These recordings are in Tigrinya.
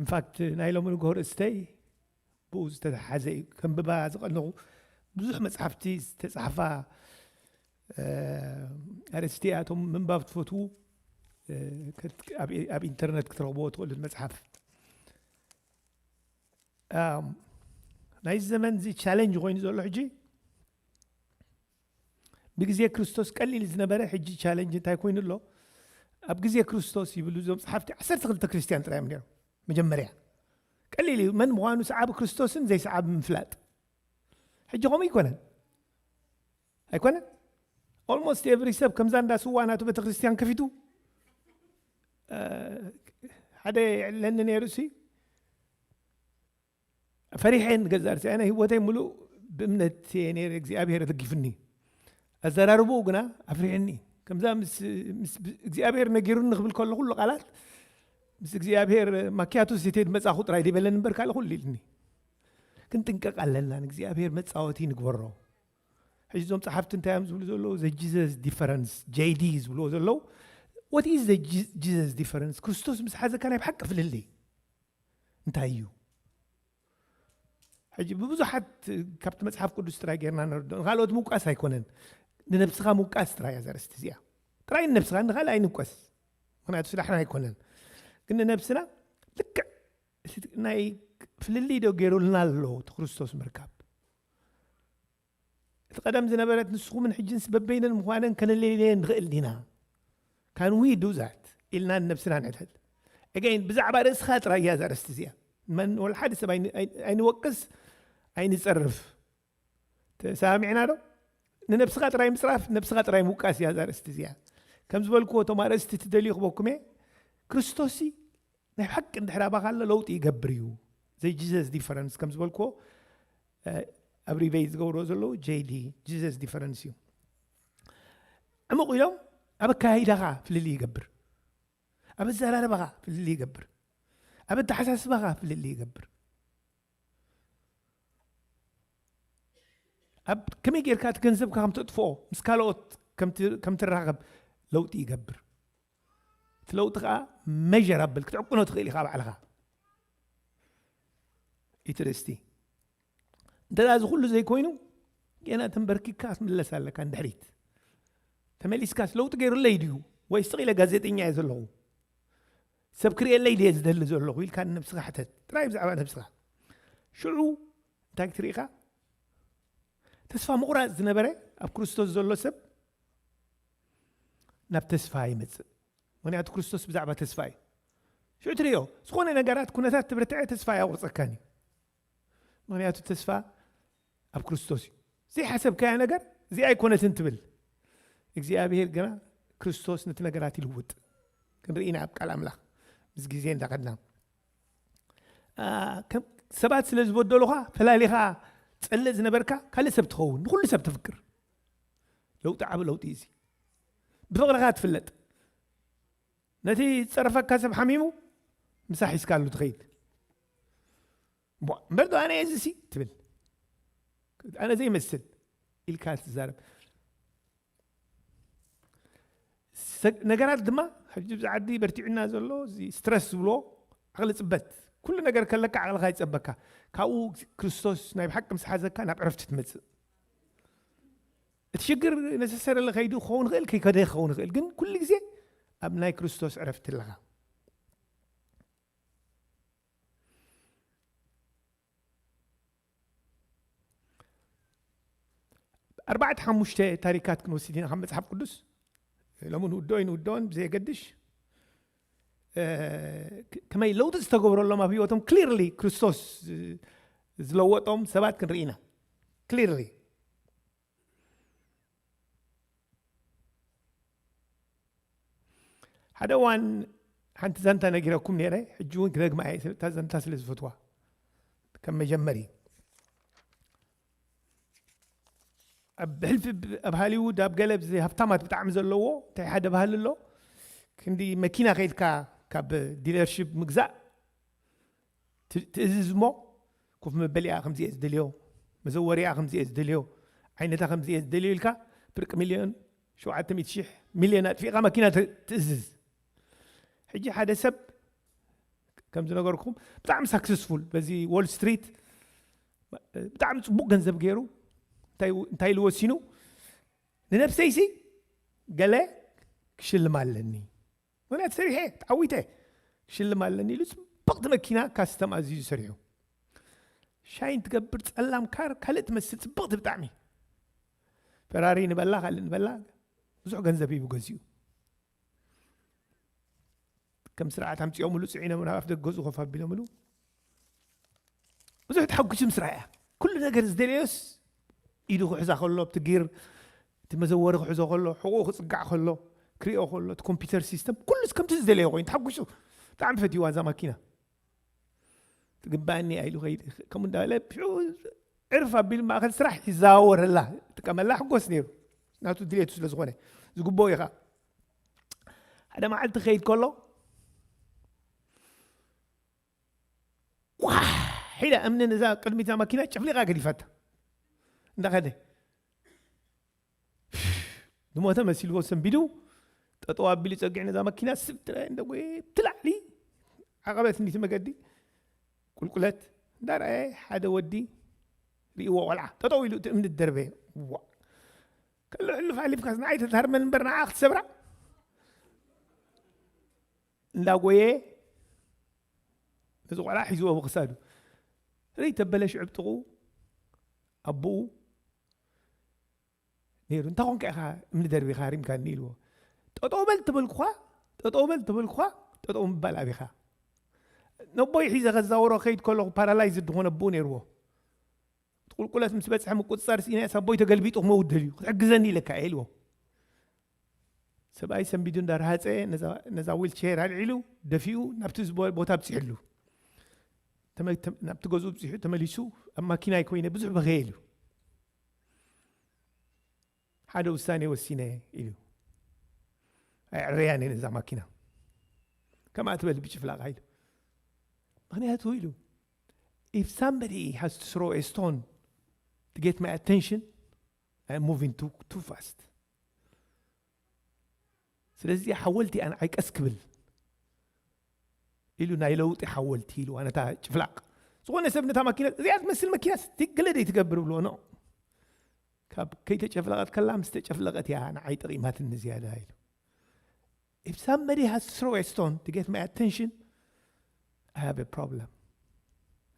ኢንፋክት ናይ ሎሚ ንግሆ ርእስተይ ብኡ ዝተተሓዘ እዩ። ከንብባ ዝቐነኹ ብዙሕ መጽሓፍቲ ዝተጻሕፋ ኣርእስቲኣቶም ምንባብ ትፈትዉ ኣብ ኢንተርነት ክትረኽብዎ ትኽእሉት መጽሓፍ። ናይዚ ዘመን እዚ ቻለንጅ ኮይኑ ዘሎ ሕጂ ብግዜ ክርስቶስ ቀሊል ዝነበረ ሕጂ ቻለንጅ እንታይ ኮይኑ ኣሎ? ኣብ ግዜ ክርስቶስ ይብሉ እዞም ጸሓፍቲ ዓሰርተ ክልተ ክርስትያን ጥራይ እዮም ነይሮም። መጀመርያ ቀሊል እዩ መን ምዃኑ ሰዓቢ ክርስቶስን ዘይሰዓቢ ምፍላጥ። ሕጂ ከምኡ ኣይኮነን ኣይኮነን። ኦልሞስት ኤቭሪ ሰብ ከምዛ እንዳ ስዋ ናቱ ቤተክርስትያን ከፊቱ ሓደ የዕለኒ ነይሩ ሲ ፈሪሐን ገዛር ሲ ኣነ ህይወተይ ሙሉእ ብእምነት እየ ነይረ። እግዚኣብሔር ተጊፍኒ። ኣዘራርብኡ ግና ኣፍሪሕኒ። ከምዛ ምስ እግዚኣብሔር ነጊሩኒ ክብል ከሎ ኩሉ ቃላት ምስ እግዚኣብሔር ማኪያቶ ሴቴድ መጻኹ ጥራይ ዲበለን እምበር ካልእ ኩሉ ኢልኒ። ክንጥንቀቕ ኣለና። ንእግዚኣብሔር መጻወቲ ንግበሮ። ሕጂ እዞም ጸሓፍቲ እንታይ እዮም ዝብሉ ዘለዉ? ዘ ጂዘስ ዲፈረንስ፣ ጄዲ ዝብልዎ ዘለዉ። What is the Jesus difference? ክርስቶስ ምስ ሓዘካ ናይ ብሓቂ ፍልልይ እንታይ እዩ? ሕጂ ብብዙሓት ካብቲ መጽሓፍ ቅዱስ ጥራይ ጌርና ነርዶ። ንኻልኦት ምውቃስ ኣይኮነን። ንነብስኻ ምውቃስ ጥራይ እያ ዘርእስቲ እዚኣ። ጥራይ ንነብስኻ ንኻልእ ኣይንውቀስ። ምክንያቱ ስራሕና ኣይኮነን። ግን ንነብስና ልክዕ ናይ ፍልልይ ዶ ገይሩልና ኣሎ እቲ ክርስቶስ ምርካብ? እቲ ቀደም ዝነበረት ንስኹምን ሕጅንስ በበይነን ምዃነን ከነለለየን ንኽእል ዲና? ካን ዊ ዱ ዛት ኢልና ንነብስና ንሕተት። ኣገይን ብዛዕባ ርእስኻ ጥራይ እያ እዛ ርእስቲ እዚኣ። መን ወላ ሓደ ሰብ ኣይንወቅስ ኣይንጸርፍ። ተሰማሚዕና ዶ? ንነብስኻ ጥራይ ምጽራፍ ነብስኻ ጥራይ ምውቃስ እያ እዛ ርእስቲ እዚኣ። ከም ዝበልክዎ እቶም ኣርእስቲ ትደልዩ ክበኩም እየ። ክርስቶስ ናይ ሓቂ እንድሕር ኣባኻ ኣሎ ለውጢ ይገብር እዩ። ዘይ ጂዘስ ዲፈረንስ ከም ዝበልክዎ ኣብ ሪበይ ዝገብርዎ ዘለዉ ጄዲ ጂዘስ ዲፈረንስ እዩ። ዕሙቕ ኢሎም ኣብ ኣካያይዳኻ ፍልልይ ይገብር፣ ኣብ ኣዘራርባኻ ፍልልይ ይገብር፣ ኣብ ኣተሓሳስባኻ ፍልልይ ይገብር። ኣብ ከመይ ጌርካ እቲ ገንዘብካ ከም ተጥፍኦ ምስ ካልኦት ከም ትራኸብ ለውጢ ይገብር። እቲ ለውጢ ከዓ መጀር ኣብል ክትዕቁኖ ትኽእል ኢኻ ባዕልኻ። ኢትርስቲ እንተ እዚ ኩሉ ዘይኮይኑ ገና ተንበርኪካ ክትምለስ ኣለካ ንድሕሪት። ተመሊስካስ ለውጢ ገይሩለይ ድዩ ወይ ስቕ ኢለ ጋዜጠኛ እየ ዘለኹ ሰብ ክርእየለይ ድየ ዝደሊ ዘለኹ ኢልካ ንነብስኻ ሕተት። ጥራይ ብዛዕባ ነብስኻ ሽዑ እንታይ ክትርኢኻ? ተስፋ ምቑራፅ ዝነበረ ኣብ ክርስቶስ ዘሎ ሰብ ናብ ተስፋ ይመፅእ። ምክንያቱ ክርስቶስ ብዛዕባ ተስፋ እዩ። ሽዑ ትርእዮ ዝኾነ ነገራት ኩነታት ትብርትዐ ተስፋ ኣያቑርፀካን እዩ። ምክንያቱ ተስፋ ኣብ ክርስቶስ እዩ። ዘይሓሰብካያ ነገር እዚኣ ኣይኮነትን ትብል። እግዚኣብሔር ግና ክርስቶስ ነቲ ነገራት ይልውጥ። ክንርኢና ኣብ ቃል ኣምላኽ ምስ ግዜ እንዳኸድና ሰባት ስለ ዝበደሉኻ ፈላሊኻ ጸልእ ዝነበርካ ካልእ ሰብ ትኸውን። ንኹሉ ሰብ ተፍቅር። ለውጢ ዓቢ ለውጢ እዚ ብፍቕርኻ ትፍለጥ። ነቲ ዝጸረፈካ ሰብ ሓሚሙ ምሳ ሒዝካሉ ትኸይድ። እምበር ዶ ኣነ እዚ ሲ ትብል ኣነ ዘይመስል ኢልካ ትዛረብ። ነገራት ድማ ሕጂ ብዚ ዓዲ በርቲዑና ዘሎ እዚ ስትረስ ዝብሎ ዓቕሊ ጽበት። ኩሉ ነገር ከለካ ዓቕልኻ ይጸበካ። ካብኡ ክርስቶስ ናይ ብሓቂ ምስ ሓዘካ ናብ ዕረፍቲ ትመጽእ። እቲ ሽግር ነሰሰርለ ከይዱ ክኸውን ይኽእል ከይከደ ክኸውን ይኽእል፣ ግን ኩሉ ግዜ ኣብ ናይ ክርስቶስ ዕረፍቲ ኣለኻ። ኣርባዕተ ሓሙሽተ ታሪካት ክንወስድ ኢና ካብ መጽሓፍ ቅዱስ። ሎሚ ንውድኦ ይንውድኦን ብዘየገድሽ ከመይ ለውጢ ዝተገብረሎም ኣብ ህይወቶም ክሊርሊ ክርስቶስ ዝለወጦም ሰባት ክንርኢ ኢና። ክሊርሊ ሓደ እዋን ሓንቲ ዛንታ ነጊረኩም ነይረ። ሕጂ እውን ክደግማ እየ፣ እታ ዛንታ ስለ ዝፈትዋ። ከም መጀመሪ ኣብ ብሕልፊ ኣብ ሃሊውድ ኣብ ገለ ሃብታማት ብጣዕሚ ዘለዎ እንታይ ሓደ ባህሊ ኣሎ። ክንዲ መኪና ከይድካ ካብ ዲለርሽፕ ምግዛእ ትእዝዝ እሞ ኮፍ መበሊኣ ከምዚ እየ ዝደልዮ፣ መዘወሪኣ ከምዚ እየ ዝደልዮ፣ ዓይነታ ከምዚ እየ ዝደልዮ ኢልካ ብርቂ ሚልዮን ሸውዓተ ሚእቲ ሺሕ ሚልዮን ኣጥፊእካ መኪና ትእዝዝ። ሕጂ ሓደ ሰብ ከም ዝነገርኩም ብጣዕሚ ሳክሰስፉል በዚ ዎል ስትሪት ብጣዕሚ ፅቡቅ ገንዘብ ገይሩ እንታይ ኢሉ ወሲኑ ንነብሰይሲ ገለ ክሽልም ኣለኒ ምክንያት ሰሪሐ ተዓዊተ ክሽልም ኣለኒ ኢሉ ፅብቅቲ መኪና ካስተም ኣዚዙ ሰሪሑ ሻይን ትገብር ፀላም ካር ካልእ ትመስል ፅብቅቲ ብጣዕሚ ፈራሪ ንበላ ካልእ ንበላ ብዙሕ ገንዘብ ሂቡ ገዚኡ ከም ስርዓት ኣምፂኦምሉ ፅዒኖም ናብ ኣፍ ደገ ገዝኡ ኮፍ ኣቢሎምሉ ብዙሕ ተሓጒሱ ምስ ረኣያ ኩሉ ነገር ዝደለዮስ ኢዱ ክሕዛ ከሎ ኣብቲ ጊር እቲ መዘወሪ ክሕዞ ከሎ ሕቁኡ ክፅጋዕ ከሎ ክሪኦ ከሎ እቲ ኮምፒውተር ሲስተም ኩሉስ ከምቲ ዝደለዮ ኮይኑ ተሓጒሱ ብጣዕሚ ፈትዋ እዛ ማኪና ትግባኣኒ ኢሉ ከይድ ከምኡ እንዳበለ ሽዑ ዕርፍ ኣቢሉ ማእከል ስራሕ ይዘዋወረላ ይጥቀመላ ሕጎስ ነይሩ ናቱ ድሌቱ ስለ ዝኾነ ዝግበኦ ኢኻ ሓደ መዓልቲ ከይድ ከሎ ቋሕ ኢላ እምኒ ነዛ ቅድሚት እዛ መኪና ጨፍሊቓ ገዲፋታ እንዳኸደ ዝሞተ መሲልዎ ሰንቢዱ ጠጠው ኣቢሉ ፀጊዕ ነዛ መኪና ስብ ትረአ እንደጎየ ትላዕሊ ዓቐበት እንዲቲ መገዲ ቁልቁለት እንዳረኣየ ሓደ ወዲ ርእዎ ቆልዓ ጠጠው ኢሉ እቲ እምኒ ደርበየ ዋ ከሎ ሕሉፍ ሓሊፍካስ ንዓይ ተታርመን እምበር ንዓ ክትሰብራ እንዳጎየ ነዚ ቆልዓ ሒዝዎ ብክሳዱ ርኢ ተበለ ሽዑ ብጥቑ ኣቦኡ ነይሩ እንታይ ኮንካ ኢኻ እምኒ ደርቢኻ ሃሪምካኒ ኢልዎ ጠጠው በል ተበልኩኻ ጠጠው በል ተበልኩኻ ጠጠው ምባል ኣቢኻ ነቦይ ሒዘ ከዛውሮ ከይድ ከለኹ ፓራላይዝ ዝኾነ ኣቦኡ ነይርዎ ቁልቁለት ምስ በፅሐ ምቁፅፃር ስኢነ ኣቦይ ተገልቢጡ ክመውት ደልዩ ክትሕግዘኒ ኢለካ እየ ኢልዎ ሰብኣይ ሰንቢዱ እንዳረሃፀ ነዛ ዊልቸር ኣልዒሉ ደፊኡ ናብቲ ዝበ ቦታ ኣብፂሕሉ ናብቲ ገዝኡ ብፂሑ ተመሊሱ ኣብ ማኪናይ ኮይነ ብዙሕ በኸየ ኢሉ ሓደ ውሳኔ ወሲነ ኢሉ ኣይዕረያን እየ ነዛ ማኪና ከምኣ ትበል ብጭፍላቃ ኢሉ ምክንያቱ ኢሉ if somebody has to throw a stone to get my attention I'm moving too, too fast ስለዚ ሓወልቲ ኣነ ኣይቀስ ክብል ኢሉ ናይ ለውጢ ሓወልቲ ኢሉ ኣነታ ጭፍላቅ ዝኾነ ሰብ ነታ ማኪና እዚኣ ትመስል መኪና ገለ ደይ ትገብር ብሎ ኖ ካብ ከይተጨፍለቐት ከላ ምስ ተጨፍለቐት እያ ንዓይ ጠቒማትኒ ዝያዳ ኢሉ if somebody has to throw a stone to get my attention I have a problem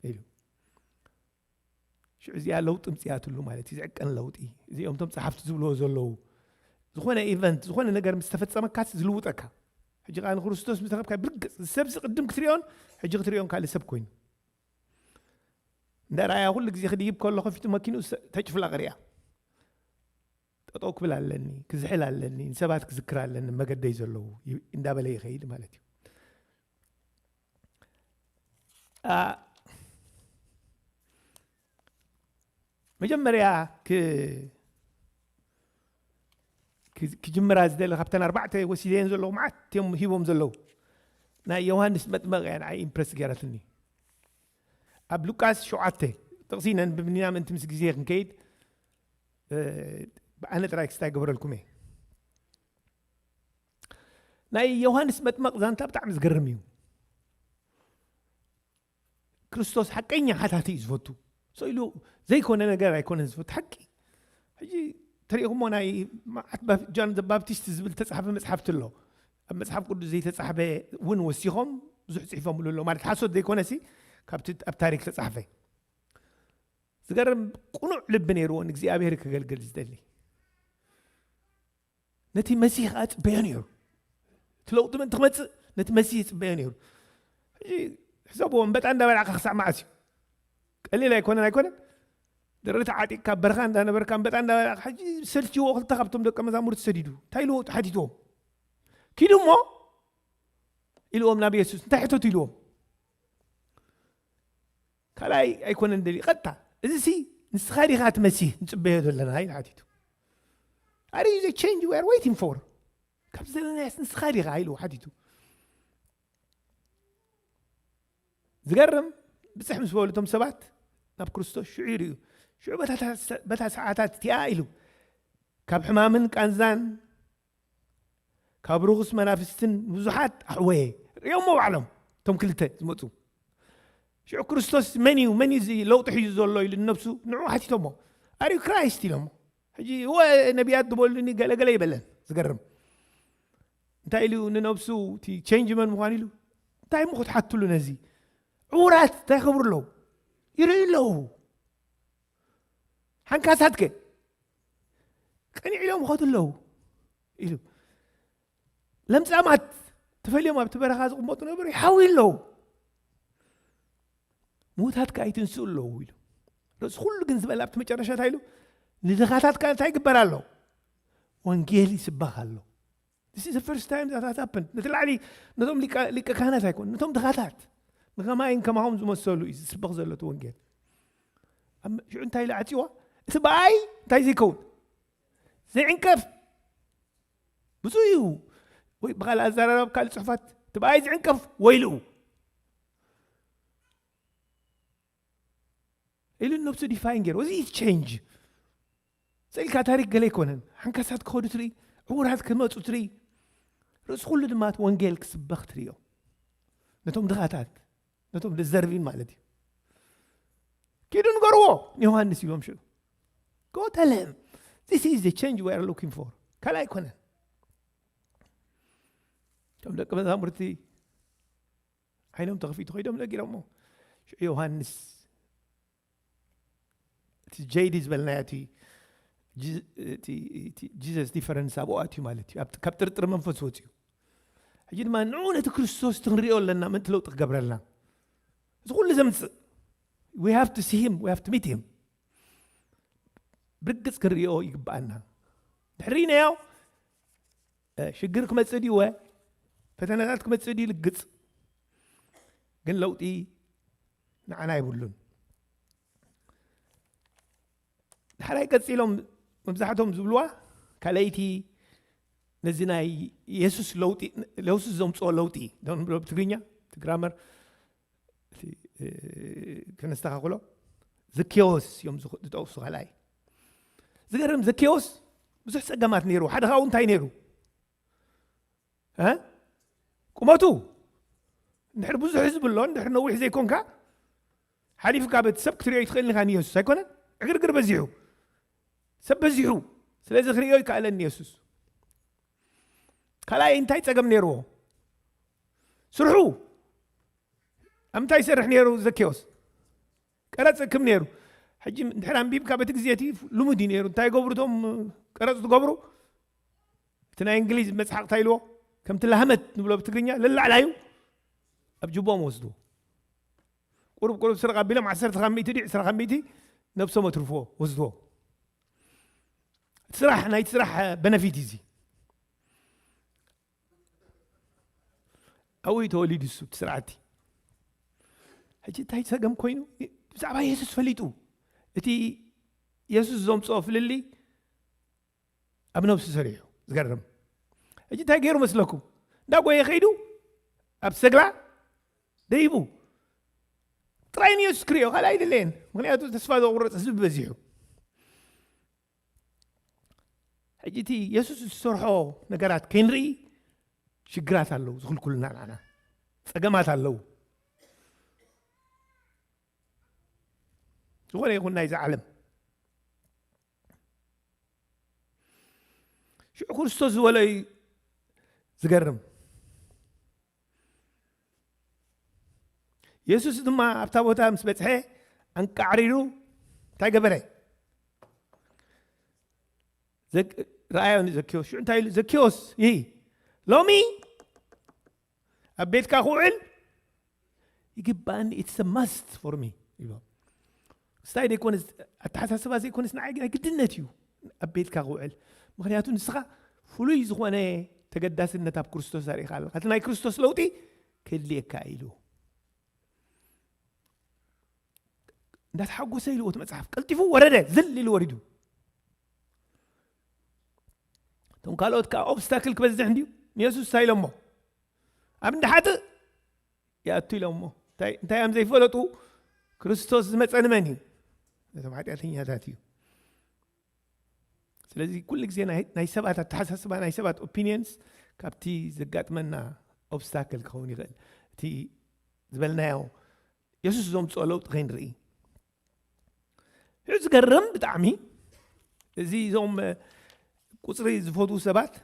ኢሉ ሽዑ እዚኣ ለውጢ ምፅያትሉ ማለት እዩ ዝዕቀን ለውጢ እዚኦም ቶም ፀሓፍቲ ዝብልዎ ዘለዉ ዝኾነ ኢቨንት ዝኾነ ነገር ምስ ተፈፀመካስ ዝልውጠካ ሕጂ ከዓ ንክርስቶስ ምስ ረኸብካ ብርግፅ ሰብዚ ቅድም ክትሪኦን ሕጂ ክትሪኦን ካልእ ሰብ ኮይኑ እንዳ ረኣያ ኩሉ ግዜ ክድይብ ከሎ ከፊቱ መኪንኡ ተጭፍላቕ ሪኣ ጠጠው ክብል ኣለኒ ክዝሕል ኣለኒ ንሰባት ክዝክር ኣለኒ መገደይ ዘለዉ እንዳበለ ይኸይድ ማለት እዩ መጀመርያ ክጅምራ ዝደለ ካብተን ኣርባዕተ ወሲደየን ዘለዉ መዓት እዮም ሂቦም ዘለዉ ናይ ዮሃንስ መጥመቕ እያ ንዓይ ኢምፕረስ ገይረትኒ ኣብ ሉቃስ ሸውዓተ ጥቕሲ ነንብብኒና ምእንቲ ምስ ግዜ ክንከይድ ብኣነ ጥራይ ክስታይ ገበረልኩም እየ ናይ ዮሃንስ መጥመቕ ዛንታ ብጣዕሚ ዝገርም እዩ ክርስቶስ ሓቀኛ ሓታቲ እዩ ዝፈቱ ሰው ኢሉ ዘይኮነ ነገር ኣይኮነን ዝፈቱ ሓቂ ሕጂ ተሪእኹሞ ናይ ጃን ባፕቲስት ዝብል ተፃሓፈ መፅሓፍቲ ኣሎ ኣብ መፅሓፍ ቅዱስ ዘይተፃሕፈ እውን ወሲኾም ብዙሕ ፅሒፎምሉ ኣሎ ማለት ሓሶት ዘይኮነሲ ካብቲ ኣብ ታሪክ ተፃሕፈ ዝገርም ቁኑዕ ልቢ ነይርዎ ንእግዚኣብሔር ክገልግል ዝደሊ ነቲ መሲህ ከዓ ፅበዮ ነይሩ እቲ ለውጢ ምእንቲ ክመፅእ ነቲ መሲህ ፅበዮ ነይሩ ሕጂ ሕሰብዎ እምበጣ እንዳበላዕካ ክሳዕ መዓስ እዩ ቀሊል ኣይኮነን ኣይኮነን ደረቲ ዓጢቅካ በርኻ እንዳነበርካ እምበጣ እንዳበላዕካ ሕጂ ሰልችዎ ክልተ ካብቶም ደቀ መዛሙርቲ ሰዲዱ እንታይ ኢልዎ ተሓቲትዎም ኪዱ እሞ ኢልዎም ናብ የሱስ እንታይ ሕተቱ ኢልዎም ካልኣይ ኣይኮነን ደሊ ቀጥታ እዚ ሲ ንስኻ ዲኻ እቲ መሲህ ንፅበዮ ዘለና ኢሉ ሓቲቱ Are you the change we are waiting for? ካብ ዘለናያስ ንስኻ ዲኻ ኢሉ ሓቲቱ ዝገርም ብፅሕ ምስ በሉ እቶም ሰባት ናብ ክርስቶስ ሽዑ ይርእዩ ሽዑ በታ ሰዓታት እቲኣ ኢሉ ካብ ሕማምን ቃንዛን ካብ ርኹስ መናፍስትን ብዙሓት ኣሕወየ ርእዮሞ ባዕሎም እቶም ክልተ ዝመፁ። ሽዑ ክርስቶስ መን እዩ፣ መን እዩ እዚ ለውጢ ሒዙ ዘሎ ኢሉ ንነብሱ ንዑ ሓቲቶሞ። ኣርዩ ክራይስት ኢሎሞ። ሕጂ እወ ነቢያት ዝበሉኒ ገለገለ ይበለን። ዝገርም እንታይ ኢሉ ንነብሱ እቲ ቼንጅ መን ምዃን ኢሉ እንታይ እሞ ክትሓትሉ ነዚ ዕውራት እንታይ ይኸብሩ ኣለዉ ይርእዩ ኣለዉ። ሓንካሳትከ ቀኒዕ ኢሎም ይኸዱ ኣለዉ ኢሉ። ለምጻማት ተፈልዮም ኣብቲ በረኻ ዝቕመጡ ነበሩ ይሓውዩ ኣለዉ። ምዉታት ከኣ ይትንስኡ ኣለዉ ኢሉ። ርእሲ ኩሉ ግን ዝበል ኣብቲ መጨረሻ እንታይ ኢሉ? ንድኻታት ከኣ እንታይ ይግበር ኣሎ? ወንጌል ይስበኽ ኣሎ። This is the first time that has happened. ነቲ ላዕሊ ነቶም ሊቀ ካህናት ኣይኮን ነቶም ድኻታት ንኸማይን ከማኹም ዝመሰሉ እዩ ዝስበኽ ዘሎ እቲ ወንጌል። ሽዑ እንታይ ኢሉ ዓፅዋ? እቲ በኣይ እንታይ ዘይከውን ዘይዕንቀፍ ብዙ እዩ። ወይ ብካልእ ኣዘራረብ ካልእ ፅሑፋት እቲ በኣይ ዝዕንቀፍ ወይልኡ ኢሉ ነብሱ ዲፋይን ገይሩ እዚ ቼንጅ ስእልካ ታሪክ ገለ ኣይኮነን። ሓንካሳት ክኸዱ ትርኢ፣ ዕውራት ክመፁ ትርኢ፣ ርእሲ ኩሉ ድማ እቲ ወንጌል ክስበኽ ትርእዮ። ነቶም ድኻታት ነቶም ደዘርቪን ማለት እዩ። ኪዱ ንገርዎ ንዮሃንስ ኢሎም ሽዑ ጎተለም this is the change we are looking for ካልእ ኣይኮነን። እቶም ደቂ መዛሙርቲ ዓይኖም ተኸፊቱ ኮይዶም ነጊሮሞ ሽዑ ዮሃንስ እቲ ጄዲ ዝበልናዮ እቲ ጂ- እቲ- እቲ ጂሰስ ዲፈረንስ ኣብኡ ኣትዩ ማለት እዩ። ኣብ- ካብ ጥርጥር መንፈስ ወፅዩ። ሕጂ ድማ ንዑ ነቲ ክርስቶስ እቲ ክንሪኦ ኣለና ምእንቲ ለውጢ ክገብረልና እዚ ኩሉ ዘምፅእ we have to see him we have to meet him ብርግፅ ክንሪኦ ይግብኣና። ድሕሪናዮ ሽግር ክመፅእ ድዩ ወ ፈተናታት ክመፅእ ድዩ ልግፅ ግን ለውጢ ንዓና ይብሉን። ዳሕራይ ቀፂሎም መብዛሕቶም ዝብልዋ ካልኣይቲ ነዚ ናይ የሱስ ለውጢ የሱስ ዘምፅኦ ለውጢ ዶ ንብሎ ብትግርኛ እቲ ግራመር እቲ እ፣ ከነስተኻኽሎ ዘኬዎስ እዮም ዝኽ- ዝጠቕሱ ካልኣይ ዝገርም ዘኬዎስ ብዙሕ ፀገማት ነይሩ ሓደ ካብኡ እንታይ ነይሩ እ? ቁመቱ እንድሕር ብዙሕ ህዝቢ ኣሎ እንድሕር ነዊሕ ዘይኮንካ ሓሊፍካ በቲ ሰብ ክትሪኦ ይትኽእል ኢኻ ንየሱስ ኣይኮነን ዕግርግር በዚሑ ሰብ በዚሑ ስለዚ ክሪኦ ይከኣለኒ የሱስ ካልኣይ እንታይ ፀገም ነይርዎ ስርሑ ኣብ እንታይ ይሰርሕ ነይሩ ዘኬዎስ ቀረፅ እክብ ነይሩ ሕጂ እንድሕር ኣንቢብካ በቲ ግዜ እቲ ልሙድ እዩ ነይሩ እንታይ ይገብሩ እቶም ቀረፅ ዝገብሩ እቲ ናይ እንግሊዝ መፅሓቕ እንታይ ኢልዎ ከምቲ ላህመት ንብሎ ብትግርኛ ለላዕላዩ ኣብ ጅቦም ወስድዎ ቁሩብ ቁሩብ ስረቕ ኣቢሎም ዓሰርተ ካብ ሚእቲ ድዩ ዕስራ ካብ ሚእቲ ነብሶም ኣትርፍዎ ወስድዎ እቲ ስራሕ ናይቲ ስራሕ በነፊት እዚ ኣብኡ እዩ ተወሊዱ እሱ እቲ ስርዓቲ ሕጂ እንታይ ሰገም ኮይኑ ብዛዕባ የሱስ ፈሊጡ እቲ የሱስ ዘምፅኦ ፍልሊ ኣብ ነብሱ ሰሪሑ ዝገርም ሕጂ እንታይ ገይሩ መስለኩም እንዳጎየ ከይዱ ኣብ ሰግላ ደይቡ ጥራይ ንየሱስ ክሪኦ ካልእ ኣይደለየን ምክንያቱ ተስፋ ዘቁረፅ ህዝቢ በዚሑ ሕጂ እቲ የሱስ ዝሰርሖ ነገራት ከይንርኢ ሽግራት ኣለዉ ዝኽልኩልና ንዓና ፀገማት ኣለዉ ዝኾነ ይኹን ናይዚ ዓለም ሽዑ ክርስቶስ ዝበሎ እዩ ዝገርም የሱስ ድማ ኣብታ ቦታ ምስ በፅሐ ኣንቃዕሪሩ እንታይ ገበረ ረኣዮ ንዘኪዎስ ሽዑ እንታይ ኢሉ ዘኪዎስ ይህ ሎሚ ኣብ ቤትካ ክውዕል ይግባእኒ it's must for me ይብሎ ስታይ ዘይኮነስ ኣተሓሳስባ ዘይኮነስ ንዓይ ናይ ግድነት እዩ ኣብ ቤትካ ክውዕል ምክንያቱ ንስኻ ፍሉይ ዝኾነ ተገዳስነት ኣብ ክርስቶስ ኣርእኻ ኣለካ እቲ ናይ ክርስቶስ ለውጢ ከድልየካ ኢሉ እንዳተሓጎሰ ኢልዎ እቲ መፅሓፍ ቀልጢፉ ወረደ ዝል ኢሉ ወሪዱ እቶም ካልኦት ከዓ ኦብስታክል ክበዝሕ እንድዩ ንየሱስ እንታይ ኢሎሞ ኣብ እንዳ ሓጥእ ይኣቱ ኢሎሞ እንታይ እዮም ዘይፈለጡ ክርስቶስ ዝመፀ ንመን እዩ ነቶም ሓጢኣተኛታት እዩ ስለዚ ኩሉ ግዜ ናይ ሰባት ኣተሓሳስባ ናይ ሰባት ኦፒኒየንስ ካብቲ ዘጋጥመና ኦብስታክል ክኸውን ይኽእል እቲ ዝበልናዮ የሱስ ዘምፅኦ ለውጢ ከይንርኢ። ሕዚ ዝገርም ብጣዕሚ፣ እዚ እዞም ቁፅሪ ዝፈትዉ ሰባት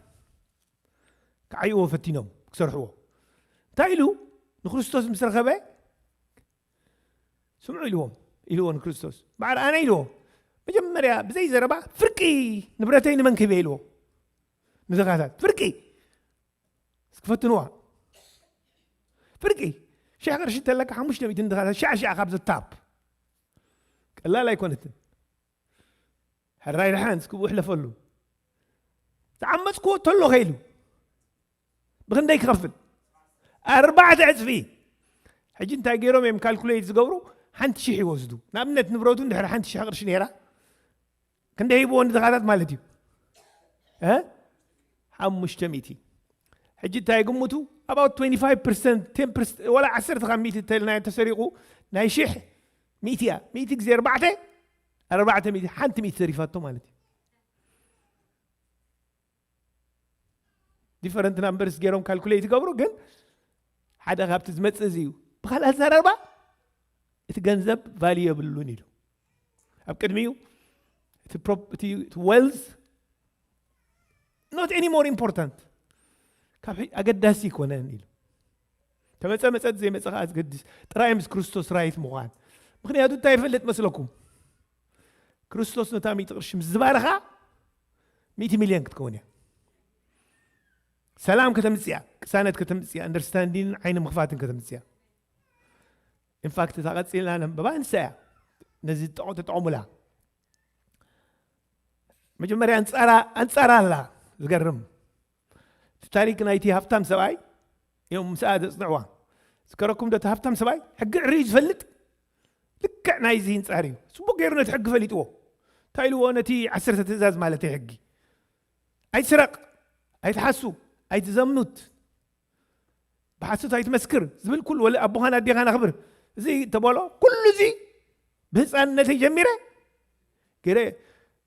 ክዓይዎ ፈቲኖም ክሰርሕዎ። እንታይ ኢሉ? ንክርስቶስ ምስ ረኸበ፣ ስምዑ ኢልዎም፣ ኢልዎ ንክርስቶስ። በዓል ኣነ ኢልዎ፣ መጀመርያ ብዘይ ዘረባ፣ ፍርቂ ንብረተይ ንመን ክህበ ኢልዎ። ንድኻታት ፍርቂ እስኪ ፈትንዋ። ፍርቂ ሽሕ ቅርሺ እንተለካ ሓሙሽተ ሚእቲ ንድኻታት ሽዓ ሽዓ ካብ ዘታፕ ቀላል ኣይኮነትን። ሕራይ ደሓን እስኪ ብኡ ሕለፈሉ። ዝዓመፅክዎ ተሎ ከይሉ ብክንደይ ክኸፍል? ኣርባዕተ ዕፅፊ። ሕጂ እንታይ ገይሮም እዮም ካልኩሌት ዝገብሩ? ሓንቲ ሽሕ ይወስዱ። ንኣብነት ንብረቱ እንድሕር ሓንቲ ሽሕ ቅርሺ ነይራ፣ ክንደይ ሂብዎ ንድኻታት ማለት እዩ? እ ሓሙሽተ ሚእቲ። ሕጂ እንታይ ግምቱ? About twenty five percent፣ ten percent፣ ወላ ዓሰርተ ካብ ሚእቲ ተልናዮ ተሰሪቑ፣ ናይ ሽሕ ሚእቲ እያ። ሚእቲ ግዜ ኣርባዕተ፣ ኣርባዕተ ሚእቲ፣ ሓንቲ ሚእቲ ተሪፋቶ ማለት እዩ። ዲፈረንት ናምበርስ ገይሮም ካልኩሌት ይገብሩ፣ ግን ሓደ ካብቲ ዝመጽእ እዚ እዩ። ብኻልእ ኣዘራርባ፣ እቲ ገንዘብ ቫልዩ የብሉን ኢሉ። ኣብ ቅድሚኡ፣ እቲ ፕሮፕ-፣ እቲ፣ እቲ ዌልዝ፣ not any more important፣ ካብ ሕጂ ኣገዳሲ ኣይኮነን ኢሉ። ተመጸ መጸት ዘይመጸ ከኣ ዝገድስ፣ ጥራይ ምስ ክርስቶስ ራይት ምዃን። ምኽንያቱ እንታይ ይፈልጥ መስለኩም? ክርስቶስ ነታ ሚእቲ ቅርሺ ምስ ዝባረኻ፣ ሚእቲ ሚልዮን ክትከውን እያ። ሰላም ከተምጽእ እያ፣ ቅሳነት ከተምጽእ እያ፣ ኣንደርስታንዲንግን ዓይኒ ምኽፋትን ከተምጽእ እያ። ኢንፋክት፣ እታ ቀጺልና ነንበባ ንሳ እያ። ነዚ ተጠ-፣ ተጠቐሙላ። መጀመርያ ኣንጻራ፣ ኣንጻራ ኣላ። ዝገርም። እቲ ታሪክ ናይቲ ሃብታም ሰብኣይ እዮም ምስኣ ዘጽንዕዋ። ዝከረኩም ዶ? እቲ ሃብታም ሰብኣይ ሕጊ ዕርዩ ዝፈልጥ ልክዕ ናይዚ ኣንጻር እዩ። ጽቡቕ ገይሩ ነቲ ሕጊ ፈሊጥዎ። እንታይ ኢልዎ? ነቲ ዓሰርተ ትእዛዝ ማለት እዩ ሕጊ። ኣይትስረቕ፣ ኣይትሓሱ፣ ኣይትዘምት፣ ብሓሶት ኣይትመስክር ዝብል ኩሉ፣ ወለ ኣቦኻን ኣዴኻን ኣኽብር፣ እዚ ተበሎ፣ ኩሉ እዚ ብህፃንነተይ ጀሚረ ገይረ።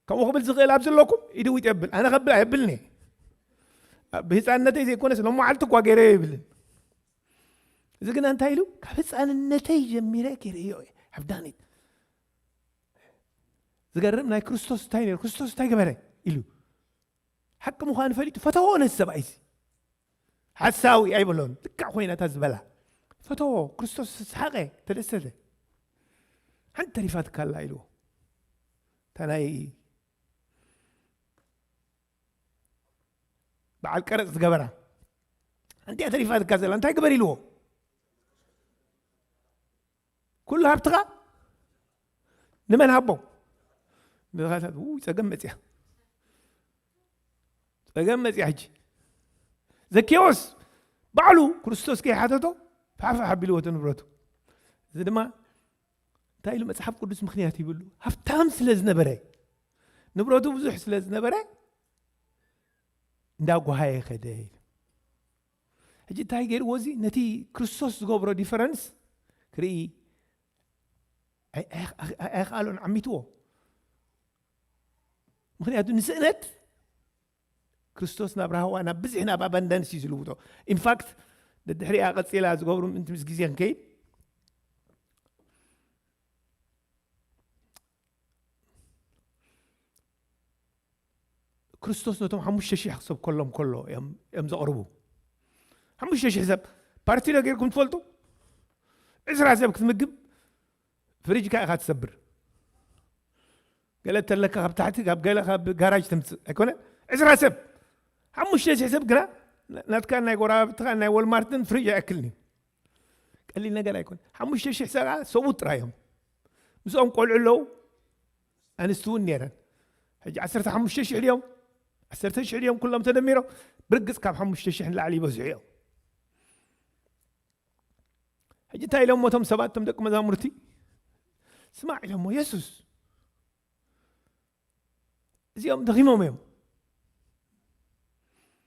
ከምኡ ክብል ዝኽእል ኣብ ዘለኩም ኢዱ ይጠብል። ኣነ ከብል ኣይብልን እየ። ብህፃንነተይ ዘይኮነስ ሎም መዓልቲ እኳ ገይረ ይብልን። እዚ ግና እንታይ ኢሉ? ካብ ህፃንነተይ ጀሚረ ገይረዮ እየ። I've done it። ዝገርም፣ ናይ ክርስቶስ እንታይ ነይሩ? ክርስቶስ እንታይ ገበረ ኢሉ? ሓቂ ምዃኑ ፈሊጡ ፈተዎ ነዚ ሰብኣይ እዚ። ሓሳዊ ኣይበሎን። ልክዕ ኮይና እታ ዝበላ። ፈተዎ። ክርስቶስ ሰሓቐ፣ ተደሰተ። ሓንቲ ተሪፋትካ ኣላ ኢልዎ። እታ ናይ በዓል ቀረጽ ዝገበራ። ሓንቲ እያ ተሪፋትካ ዘላ። እንታይ ግበር ኢልዎ? ኩሉ ሃብትኻ ንመን ሃቦ? ንድኻታት። ውይ፣ ጸገም መጽያ። ጸገም መጽያ ሕጂ። ዘኬዎስ ባዕሉ ክርስቶስ ከይሓተቶ ፋሕፋሕ ኣቢልዎ እቲ ንብረቱ። እዚ ድማ እንታይ ኢሉ መጽሓፍ ቅዱስ ምኽንያት ይብሉ? ሃብታም ስለ ዝነበረ፣ ንብረቱ ብዙሕ ስለ ዝነበረ፣ እንዳጓሃየ ከደ ኢሉ። ሕጂ እንታይ ገይርዎ? እዚ ነቲ ክርስቶስ ዝገብሮ ዲፈረንስ ክርኢ ኣይ-፣ ኣይ-፣ ኣይ-፣ ኣይኸኣሎን፣ ዓሚትዎ። ምኽንያቱ ንስእነት ክርስቶስ ናብ ራህዋ፣ ናብ ብዝሒ፣ ናብ ኣባንዳንስ እዩ ዝልውጦ። ኢንፋክት፣ ደድሕሪኣ ቀጺላ ዝገብሩ ምእንቲ ምስ ግዜ ክንከይድ፣ ክርስቶስ ነቶም ሓሙሽተ ሺሕ ሰብ ከሎም ከሎ እዮም፣ እዮም ዘቕርቡ። ሓሙሽተ ሺሕ ሰብ ፓርቲ ዶ ጌርኩም ትፈልጡ? ዕስራ ሰብ ክትምግብ ፍሪጅካ ኢኻ ትሰብር። ገለ ተለካ ካብ ታሕቲ፣ ካብ ገለ ካብ ጋራጅ ተምጽእ ኣይኮነ? ዕስራ ሰብ፣ ሓሙሽተ ሺሕ ሰብ ግና ናትካ ናይ ጎረባብትኻ ናይ ወልማርትን ፍሪጅ ኣይኣክልን እዩ። ቀሊል ነገር ኣይኮነ። ሓሙሽተ ሺሕ ሰብኣ ሰብኡት ጥራይ እዮም። ምስኦም ቆልዑ ኣለዉ፣ ኣንስቲ እውን ነይረን። ሕጂ ዓሰርተ ሓሙሽተ ሺሕ ድዮም? ዓሰርተ ሺሕ ድዮም ኩሎም ተደሚሮም? ብርግጽ ካብ ሓሙሽተ ሺሕ ንላዕሊ ይበዝሑ እዮም። ሕጂ እንታይ ኢሎሞ እቶም ሰባት፣ እቶም ደቂ መዛሙርቲ? ስማዕ ኢሎሞ፣ የሱስ፣ እዚኦም ደኺሞም እዮም።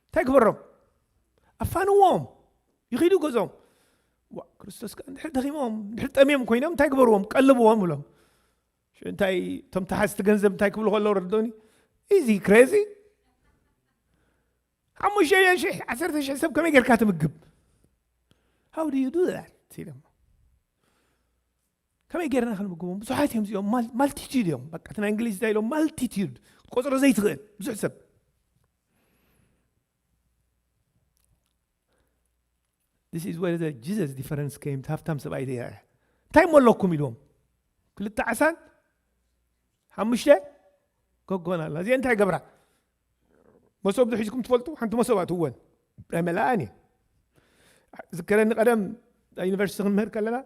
እንታይ ግበሮም? ኣፋንዎም። ይኺዱ ገዞም። ዋ፣ ክርስቶስ ከ እንድሕር ደኺሞም፣ እንድሕር ጠምዮም ኮይኖም እንታይ ግበርዎም? ቀልብዎም ብሎም። ሽ-፣ እንታይ እቶም ተሓዝቲ ገንዘብ እንታይ ክብሉ ከለዉ ረድኡኒ? ኢዚ ክሬዚ? ሓሙሽተ ሺሕ፣ ዓሰርተ ሺሕ ሰብ ከመይ ጌርካ ትምግብ? How do you do that? ኢሎም። ከመይ ገይርና ክንምግቦም? ብዙሓት እዮም እዚኦም፣ ማል- ማልቲቲዩድ እዮም። በቃ እቲ ናይ እንግሊዝ እንታይ ኢሎም፣ ማልቲቲዩድ፣ ክትቆፅሮ ዘይትኽእል ብዙሕ ሰብ። This is where the Jesus difference came. እቲ ሃብታም ሰብኣይ እንታይ እሞ ኣለኩም ኢልዎም፣ ክልተ ዓሳን ሓሙሽተ ጎጎን ኣላ። እዚአ እንታይ ገብራ? መሶብ ዶ ሒዝኩም ትፈልጡ? ሓንቲ መሶብ ኣትወን ናይ መላኣን እየ ዝከረኒ። ቀደም ዩኒቨርሲቲ ክንምህር ከለና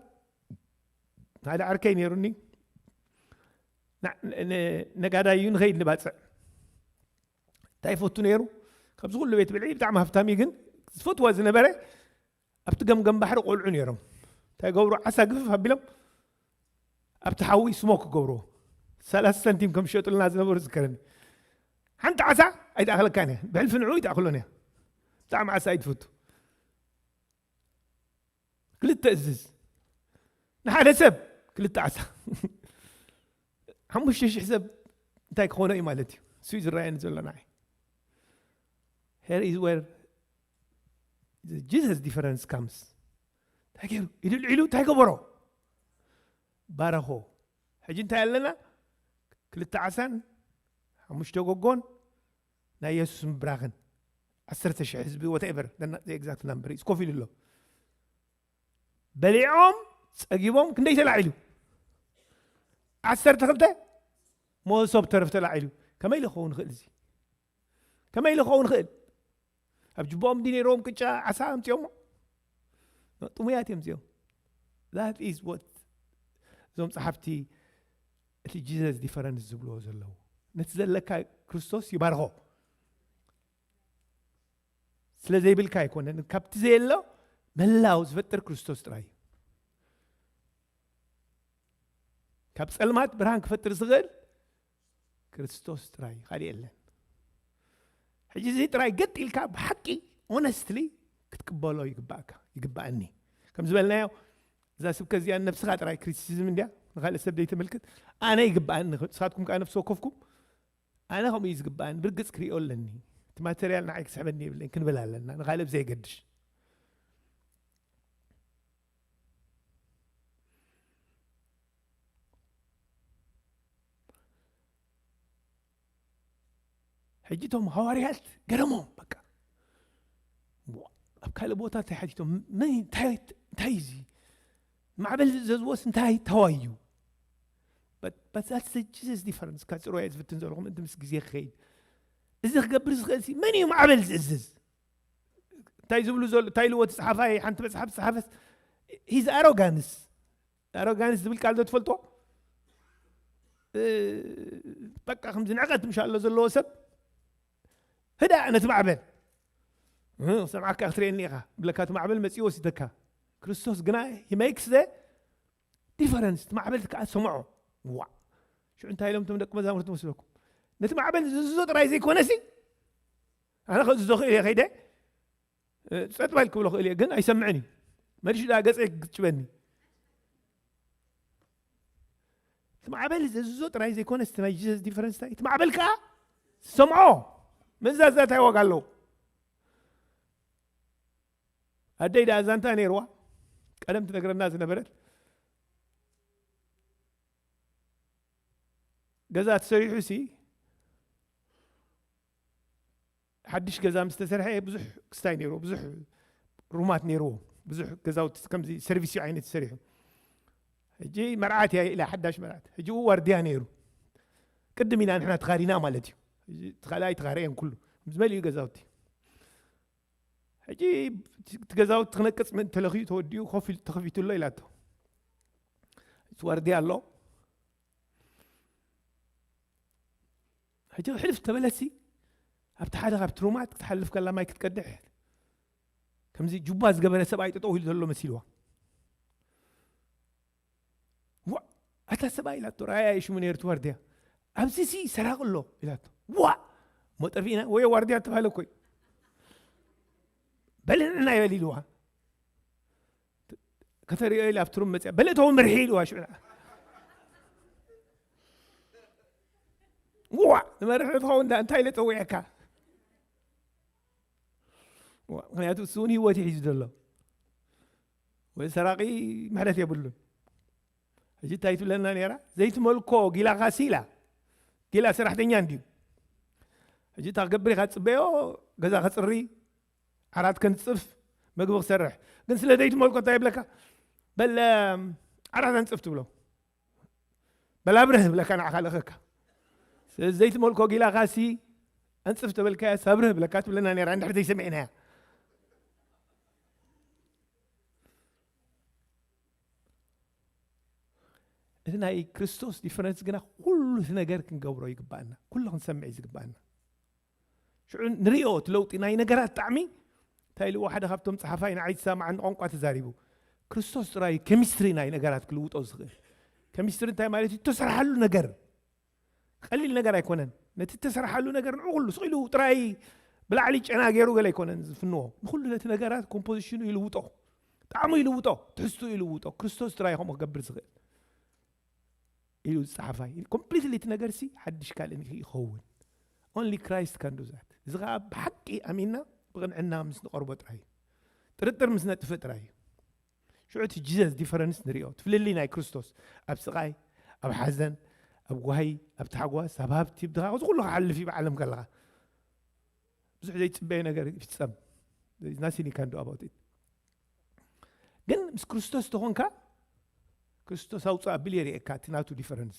ሓደ ዓርከይ ነይሩኒ። ና- ን- ነጋዳይ እዩ፣ ንኸይድ ንባፅዕ እንታይ ይፈቱ ነይሩ? ካብዚ ኩሉ ቤት ብልዒ ብጣዕሚ ሃብታም እዩ፣ ግን ዝፈትዋ ዝነበረ ኣብቲ ገምገም ባሕሪ ቆልዑ ነይሮም። እንታይ ገብሩ? ዓሳ ግፍፍ ኣቢሎም ኣብቲ ሓዊ ስሞክ ገብርዎ። ሰላሳ ሳንቲም ከም ዝሸጡልና ዝነበሩ ዝከረኒ። ሓንቲ ዓሳ ኣይትኣኽለካን እያ፣ ብሕልፊ ንዑ ኣይትኣኽሎን እያ። ብጣዕሚ ዓሳ ኣይትፈቱ። ክልተ እዝዝ ንሓደ ሰብ፣ ክልተ ዓሳ ሓሙሽተ ሽሕ ሰብ እንታይ ክኾኖ እዩ ማለት እዩ? እሱ እዩ ዝረኣየኒ ዘሎ ንዓይ። Here is where the Jesus difference comes. እንታይ ገይሩ? ኢሉ ልዒሉ እንታይ ገበሮ? ባረኾ። ሕጂ እንታይ ኣለና? ክልተ ዓሳን ሓሙሽተ ጎጎን ናይ የሱስ ምብራኽን ዓሰርተ ሽሕ ህዝቢ፣ whatever the exact number is፣ ኮፍ ኢሉ ኣሎ። በሊዖም ጸጊቦም ክንደይ ተላዒሉ? ዓሰርተ ክልተ መሶብ ተረፍ ተላዒሉ። ከመይ ኢሉ ክኸውን ይኽእል እዚ? ከመይ ኢሉ ክኸውን ይኽእል? ኣብ ጅቦኦም ድዩ ነይሮም ቅጫ ዓሳ ኣምጺኦሞ? ጥሙያት እዮም እዚኦም። That is what እዞም ጸሓፍቲ እቲ Jesus difference ዝብልዎ ዘለዉ። ነቲ ዘለካ ክርስቶስ ይባርኾ። ስለ ዘይብልካ ኣይኮነን፣ ካብቲ ዘየሎ ምህላው ዝፈጥር ክርስቶስ ጥራይ እዩ። ካብ ጸልማት ብርሃን ክፈጥር ዝኽእል ክርስቶስ ጥራይ እዩ፣ ካልእ የለን። ሕጂ እዚ ጥራይ ገጥ ኢልካ ብሓቂ ኦነስትሊ ክትቅበሎ ይግባእካ፣ ይግባእኒ። ከም ዝበልናዮ እዛ ስብከት እዚኣ ንነብስኻ ጥራይ ክሪቲሲዝም እንድያ፣ ንኻልእ ሰብ ዘይተመልክት። ኣነ ይግባእኒ፣ ንስኻትኩም ከኣ ነፍሲ ወከፍኩም ኣነ ከምኡ እዩ ዝግባእኒ፣ ብርግጽ ክሪኦ ኣለኒ፣ እቲ ማተርያል ንዓይ ክስሕበኒ የብለይን ክንብል ኣለና፣ ንኻልእ ብዘየገድሽ። ሕጂ እቶም ሃዋርያት ገረሞም፣ በቃ ዋ፣ ኣብ ካልእ ቦታ እንታይ ሓቲቶም? መን እንታይ እንታይ እዚ ማዕበል ዝእዘዝዎስ እንታይ ተዋዩ? But that's the Jesus difference። ካብ ጽርዋየ ዝፍትን ዘለኹም እንት ምስ ግዜ ክኸይድ፣ እዚ ክገብር ዝኽእል ሲ መን እዩ? ማዕበል ዝእዝዝ እንታይ ዝብሉ ዘሎ እንታይ ኢልዎ እቲ ጸሓፋይ? ሓንቲ መጽሓፍ ዝጸሓፈስ ሂዝ ኣሮጋንስ። ኣሮጋንስ ዝብል ቃል ዶ ትፈልጦ? እ፣ በቃ ከምዚ ንዕቀት ምሻሎ ዘለዎ ሰብ ህዳ ነቲ ማዕበል እ፣ ሰምዓካ ክትርእየኒ ኢኻ ብለካ እቲ ማዕበል መጺኡ ወሲደካ። ክርስቶስ ግና he makes the difference። እቲ ማዕበል ከዓ ሰምዖ። ዋ፣ ሽዑ እንታይ ኢሎም እቶም ደቂ መዛሙርቲ መስለኩም? ነቲ ማዕበል ዝእዝዞ ጥራይ ዘይኮነሲ ኣነ ከእዝዞ ክእል እየ ከይደ እ፣ ጸጥ በል ክብሎ ክእል እየ፣ ግን ኣይሰምዕን እዩ። መሊሹ ደኣ ገጸይ ክግጭበኒ። እቲ ማዕበል ዘዝዞ ጥራይ ዘይኮነ፣ እቲ ናይ ጂሰስ ዲፈረንስ እንታይ? እቲ ማዕበል ከኣ ዝሰምዖ ምእዛዝ እንታይ ዋጋ ኣለዎ? ኣደይ ደኣ ዛንታ ነይርዋ፣ ቀደም ትነግረና ዝነበረት። ገዛ ተሰሪሑ ሲ ሓድሽ ገዛ ምስ ተሰርሐ ብዙሕ ክስታይ ነይርዎ፣ ብዙሕ ሩማት ነይርዎ፣ ብዙሕ ገዛውቲ ከምዚ ሰርቪስ ዓይነት ተሰሪሑ። ሕጂ መርዓት እያ ኢላ፣ ሓዳሽ መርዓት። ሕጂ ኡ ዋርድያ ነይሩ። ቅድም ኢና ንሕና ተኻሪና ማለት እዩ። ሕጂ እቲ ካልኣይ ተኻረየን ኩሉ። ምስ መሊኡ ገዛውቲ። ሕጂ እቲ ገዛውቲ ክነቅጽ ምእንቲ ተለኽዩ ተወዲኡ ኮፍ ኢሉ ተኸፊቱ ኣሎ ኢላቶ። እቲ ዋርድያ ኣሎ። ሕጂ ሕልፍ ተበለሲ ኣብቲ ሓደ ካብቲ ሩማት ክትሓልፍ ከላ ማይ ክትቀድሕ ከምዚ ጁባ ዝገበረ ሰብኣይ ጠጠው ኢሉ ዘሎ መሲልዋ። ዋ፣ ኣታ ሰብኣይ ኢላቶ፣ ረኣያ ሽሙ ነይሩ እቲ ዋርድያ። ኣብዚ ሲ ሰራቂ ኣሎ ኢላቶ። ዋ፣ ሞጠፊእና ወይ ዋርድያ ተባህለ እኮ እዩ። በልዕና ይበል ኢልዋ። ከተሪኦ ኢላ ኣብቲ ሩም መፅያ። በልእተው ምርሒ ኢልዋ ሽዑ። ዋ፣ ንመርሒ ትኸውን ዳ፣ እንታይ ኢለ ፀዊዐካ? ዋ፣ ምክንያቱ እሱ እውን ህይወት እዩ ሒዙ ዘሎ። ወይ ሰራቂ ምሕረት የብሉን። ሕጂ እንታይ ትብለና ነይራ? ዘይትመልኮ ጊላኻሲ ኢላ። ጊላ ሰራሕተኛ እንድዩ። ሕጂ እታ ክገብር ኢኻ ትጽበዮ፣ ገዛ ከጽሪ፣ ዓራት ከንጽፍ፣ መግቢ ክሰርሕ። ግን ስለ ዘይትመልኮ እንታይ ይብለካ? በል ዓራት ኣንጽፍ ትብሎ። በል ኣብርህ ይብለካ፣ ንዓኻ ልእኸካ። ስለዚ ዘይትመልኮ ጊላኻሲ ኣንጽፍ ተበልካያ ኣብርህ ይብለካ ትብለና ነይራ፣ እንድሕር ዘይሰሚዕናያ። እቲ ናይ ክርስቶስ ዲፈረንስ ግና ኩሉ እቲ ነገር ክንገብሮ ይግባኣና፣ ኩሉ ክንሰምዕ እዩ ዝግባኣና። ሽዑ ንሪኦ እቲ ለውጢ ናይ ነገራት ጣዕሚ። እንታይ ኢልዎ ሓደ ካብቶም ጸሓፋይ ንዓይ ዝሰማዓኒ ቋንቋ ተዛሪቡ? ክርስቶስ ጥራይ ኬሚስትሪ ናይ ነገራት ክልውጦ ዝኽእል። ኬሚስትሪ እንታይ ማለት እዩ? እተሰርሓሉ ነገር ቀሊል ነገር ኣይኮነን። ነቲ እተሰርሓሉ ነገር ንዑ ኩሉ ስቕ ኢሉ ጥራይ ብላዕሊ ጨና ገይሩ ገለ ኣይኮነን ዝፍንዎ። ንኹሉ ነቲ ነገራት ኮምፖዚሽኑ ይልውጦ፣ ጣዕሙ ይልውጦ፣ ትሕዝቱ ይልውጦ። ክርስቶስ ጥራይ ከምኡ ክገብር ዝኽእል ኢሉ ዝጸሓፋይ። ኮምፕሊትሊ እቲ ነገርሲ ሓድሽ ካልእ ይኸውን። Only Christ can do that። እዚ ኸዓ ብሓቂ ኣሚንና ብቕንዕና ምስ ንቐርቦ ጥራይ እዩ። ጥርጥር ምስ ነጥፍእ ጥራይ እዩ። ሽዑ እቲ ጂዘስ ዲፈረንስ ንሪኦ፣ እቲ ፍልልይ ናይ ክርስቶስ ኣብ ስቓይ፣ ኣብ ሓዘን፣ ኣብ ጓሂ፣ ኣብ ታሕጓስ፣ ኣብ ሃብቲ፣ ኣብ ድኻ፣ እዚ ኩሉ ክሓልፍ እዩ ብዓለም ከለኻ። ብዙሕ ዘይትጽበዮ ነገር ይፍጸም። There is nothing you can do about it። ግን ምስ ክርስቶስ ተኾንካ ክርስቶስ ኣውፅእ ኣብል የርእየካ እቲ ናቱ ዲፈረንስ።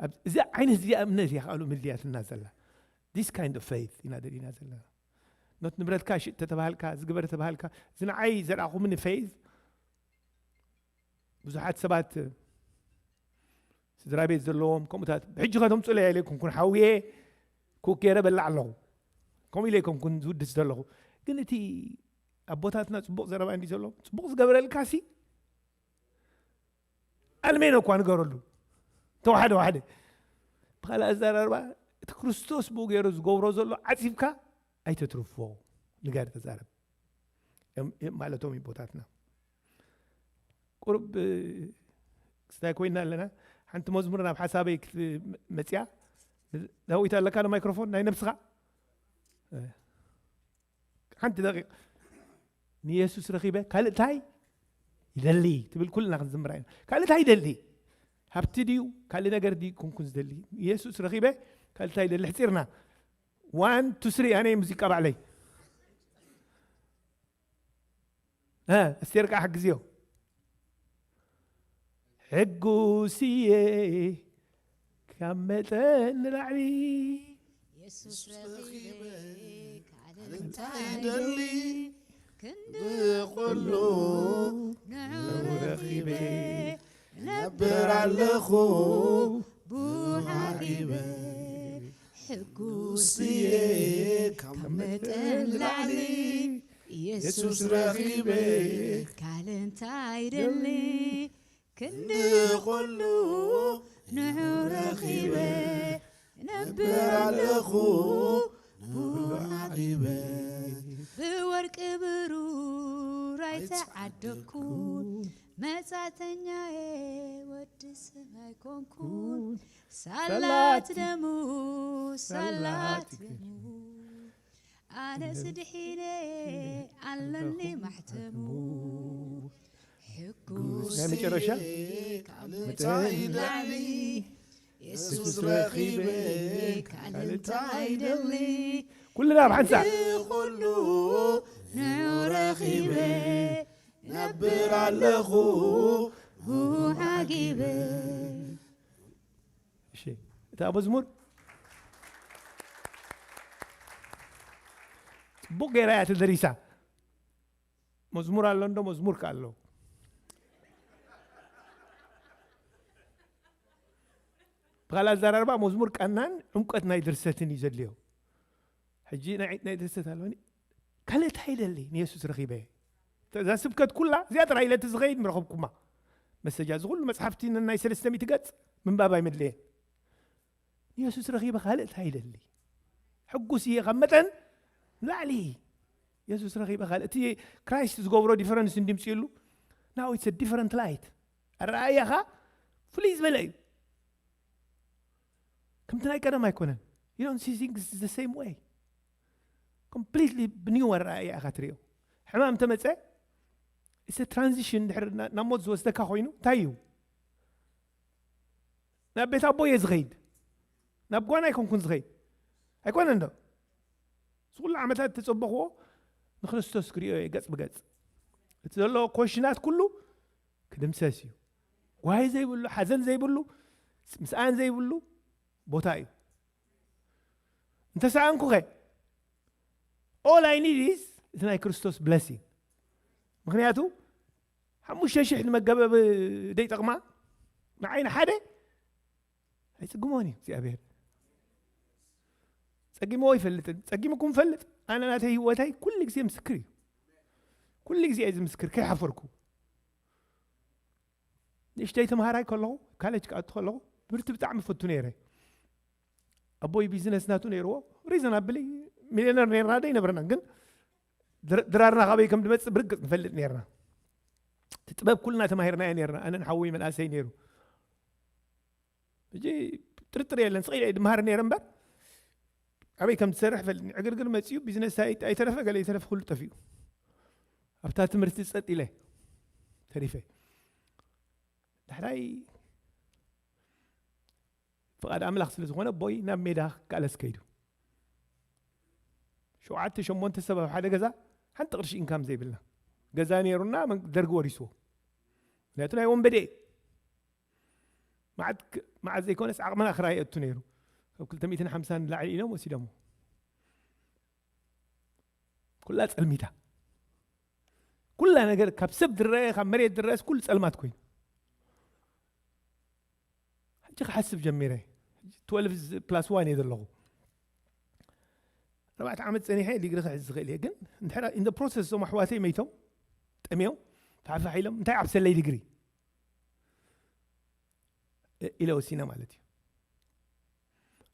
ኣብ እዚ ዓይነት እዚኣ እምነት እያ ከኣሉ ምድልያትና ዘላ። This kind of faith ኢና ደሊና ዘለና። ኖት ንብረትካ ሽጥ ተተባሃልካ፣ ዝግበር ተባሃልካ፣ እዚ ንዓይ ዘርኣኹምኒ ፌዝ ብዙሓት ሰባት ስድራ ቤት ዘለዎም ከምኡታት ብሕጂ ከተምፁለይ ኢለ ኣይኮንኩን ሓውየ ኩክ ገይረ በላዕ ኣለኹ። ከምኡ ኢለ ኣይኮንኩን ዝውድስ ዘለኹ። ግን እቲ ኣቦታትና ፅቡቕ ዘረባ እንዲ ዘለዎም ፅቡቕ ዝገበረልካ ሲ ኣልሜኖ እኳ ንገረሉ። ተዋሕደ ዋሕደ ብኻልእ ኣዘራርባ እቲ ክርስቶስ ብኡ ገይሩ ዝገብሮ ዘሎ ዓፂብካ ኣይተትርፎ። ንገር ተዛረብ እዮም ማለቶም እዩ ቦታትና። ቁሩብ ክስታይ ኮይና ኣለና። ሓንቲ መዝሙር ናብ ሓሳበይ ክትመፅያ። ዳዊት ኣለካ ዶ ማይክሮፎን ናይ ነብስኻ? ሓንቲ ደቂቕ። ንየሱስ ረኺበ ካልእ እንታይ ይደሊ ትብል ኩልና ክንዝምራ ኢና። ካልእ እንታይ ይደሊ? ሃብቲ ድዩ ካልእ ነገር ድዩ ኩንኩን ዝደሊ? ንየሱስ ረኺበ ካልእ እንታይ ይደሊ? ሕፂርና ዋን ቱ ስሪ ኣነ ሙዚቃ ባዕለይ። እ፣ ኣስቴር ከዓ ሓግዝዮ። ሕጉስየ ካብ መጠን ንላዕሊ የሱስ ረኺበ ካልእ እንታይ ደሊ? ክንዲ ኩሉ ንዑ ረኺበ ነብር ኣለኹ ብሓጊበ። ሕጉስየ ካብ መጠን ላዕሊ የሱስ ረኺበ ካልእ እንታይ ደሊ? ክንዲ ኩሉ ንዑ ረኺበ ነብር ኣለኹ ብሓጊበ። ብወርቂ ብሩር ኣይተዓደግኩን መጻተኛዬ ወዲ ሰብ ኣይኮንኩን። ሳላት ደሙ ሳላት ደሙ ኣነስ ድሒነ ኣለኒ ማሕተሙ። ሕጉስ ናይ መጨረሻ? ካብ መጠን ላዕሊ የሱስ ረኺበ ካልእ እንታይ ደሊ? ኩልና ኣብ ሓንሳእ። ኩሉ ንዑ ረኺበ ነብር ኣለኹ ብሓጊበ። እሺ፣ እታ መዝሙር ጽቡቕ ገይራ እያ ተደሪሳ። መዝሙር ኣሎ እንዶ መዝሙር ከ ኣሎ? ብኻልእ ኣዘራርባ መዝሙር ቃናን ዕምቆት ናይ ድርሰትን እዩ ዘድልዮ። ሕጂ ናይ ናይ ድርሰት ኣለኒ ካልእ እንታይ ይደሊ ንየሱስ ረኺበ። እዛ ስብከት ኩላ እዚኣ ጥራይ ኢለ እቲ ዝኸይድ ምረኸብኩማ መሰጃ። እዚ ኩሉ መጽሓፍቲ ነናይ ሰለስተ ሚእቲ ገጽ ምንባብ ኣይመድለየን። ንየሱስ ረኺበ ካልእ እንታይ ይደሊ? ሕጉስ እየ ካብ መጠን ንላዕሊ። የሱስ ረኺበ ካልእ እቲ ክራይስት ዝገብሮ ዲፈረንስ እንዲምፅእሉ now it's a different light። ኣረኣእያኻ ፍልይ ዝበለ እዩ። ከምቲ ናይ ቀደም ኣይኮነን። You don't see things the same way. ኮምፕሊትሊ ብኒው ኣረኣእያ ኢኻ ትሪኦ። ሕማም ተመፀ ትራንዚሽን ድሕር ናብ ሞት ዝወስደካ ኮይኑ እንታይ እዩ? ናብ ቤት ኣቦ እየ ዝኸይድ፣ ናብ ጓና ኣይኮንኩን ዝኸይድ። ኣይኮነን ዶ? እዚ ኩሉ ዓመታት እተጸበኽዎ ንክርስቶስ ክርእዮ እየ ገጽ ብገጽ። እቲ ዘሎ ኮሽናት ኩሉ ክድምሰስ እዩ። ጓሂ ዘይብሉ፣ ሓዘን ዘይብሉ፣ ምስኣን ዘይብሉ ቦታ እዩ። እንተሰኣንኩኸ? All I need is እቲ ናይ ክርስቶስ blessing። ምክንያቱ ሓሙሽተ ሽሕ ንመገበብ ደይጠቕማ ንዓይ ንሓደ ኣይጽግሞን እዩ እግዚኣብሔር። ጸጊምዎ ይፈልጥን ጸጊምኩም ፈልጥ። ኣነ ናተይ ህይወታይ ኩሉ ግዜ ምስክር እዩ። ኩሉ ግዜ እየ ዝምስክር ከይሓፈርኩ። ንእሽተይ ተምሃራይ ከለኹ፣ ካለጅ ክኣቱ ከለኹ ትምህርቲ ብጣዕሚ ፈቱ ነይረ። ኣቦይ ቢዝነስ ናቱ ነይርዎ። ሪዝን ኣብሊ ሚሊዮነር ነይርና ዶ ይነበረና፣ ግን ድራርና ካበይ ከም ድመጽእ ብርግጽ ንፈልጥ ነይርና። እቲ ጥበብ ኩልና ተማሂርናዮ ነይርና። ኣነን ሓወይ መንእሰይ ነይሩ። ሕጂ ጥርጥር የለን ስቕ ኢለ ድምሃር ነይረ እምበር ኣበይ ከም ትሰርሕ ፈልጥኒ። ዕግርግር መፅዩ ቢዝነስ ኣይተረፈ ገለ የተረፈ ኩሉ ጠፊኡ። ኣብታ ትምህርቲ ጸጥ ኢለ ተሪፈ። ዳሕራይ ፍቓድ ኣምላኽ ስለ ዝኾነ ኣቦይ ናብ ሜዳ ክቃለስ ከይዱ። ሸውዓተ ሸሞንተ ሰብ ኣብ ሓደ ገዛ፣ ሓንቲ ቅርሺ ኢንካም ዘይብልና ገዛ ነይሩና፣ ደርጊ ወሪስዎ። ምክንያቱ ናይ ወንበዴ መዓት ዘይኮነስ ዓቕምና ክራይ የእቱ ነይሩ። ካብ ክልተ ሚእትን ሓምሳን ንላዕሊ ኢሎም ወሲዶሞ። ኩላ ጸልሚታ፣ ኩላ ነገር ካብ ሰብ ድረአ ካብ መሬት ድረአስ ኩሉ ጸልማት ኮይኑ። ሕጂ ክሓስብ ጀሚረ። ትወልቭ ፕላስ ዋን እየ ዘለኹ። ኣርባዕተ ዓመት ጸኒሐ ዲግሪ ክሕዝ ዝኽእል እየ፣ ግን እንድሕር ኢን ፕሮሰስ እዞም ኣሕዋተይ መይቶም ጠምዮም ፋሕፋሕ ኢሎም እንታይ ዓብሰለይ ዲግሪ ኢለ ወሲነ ማለት እዩ።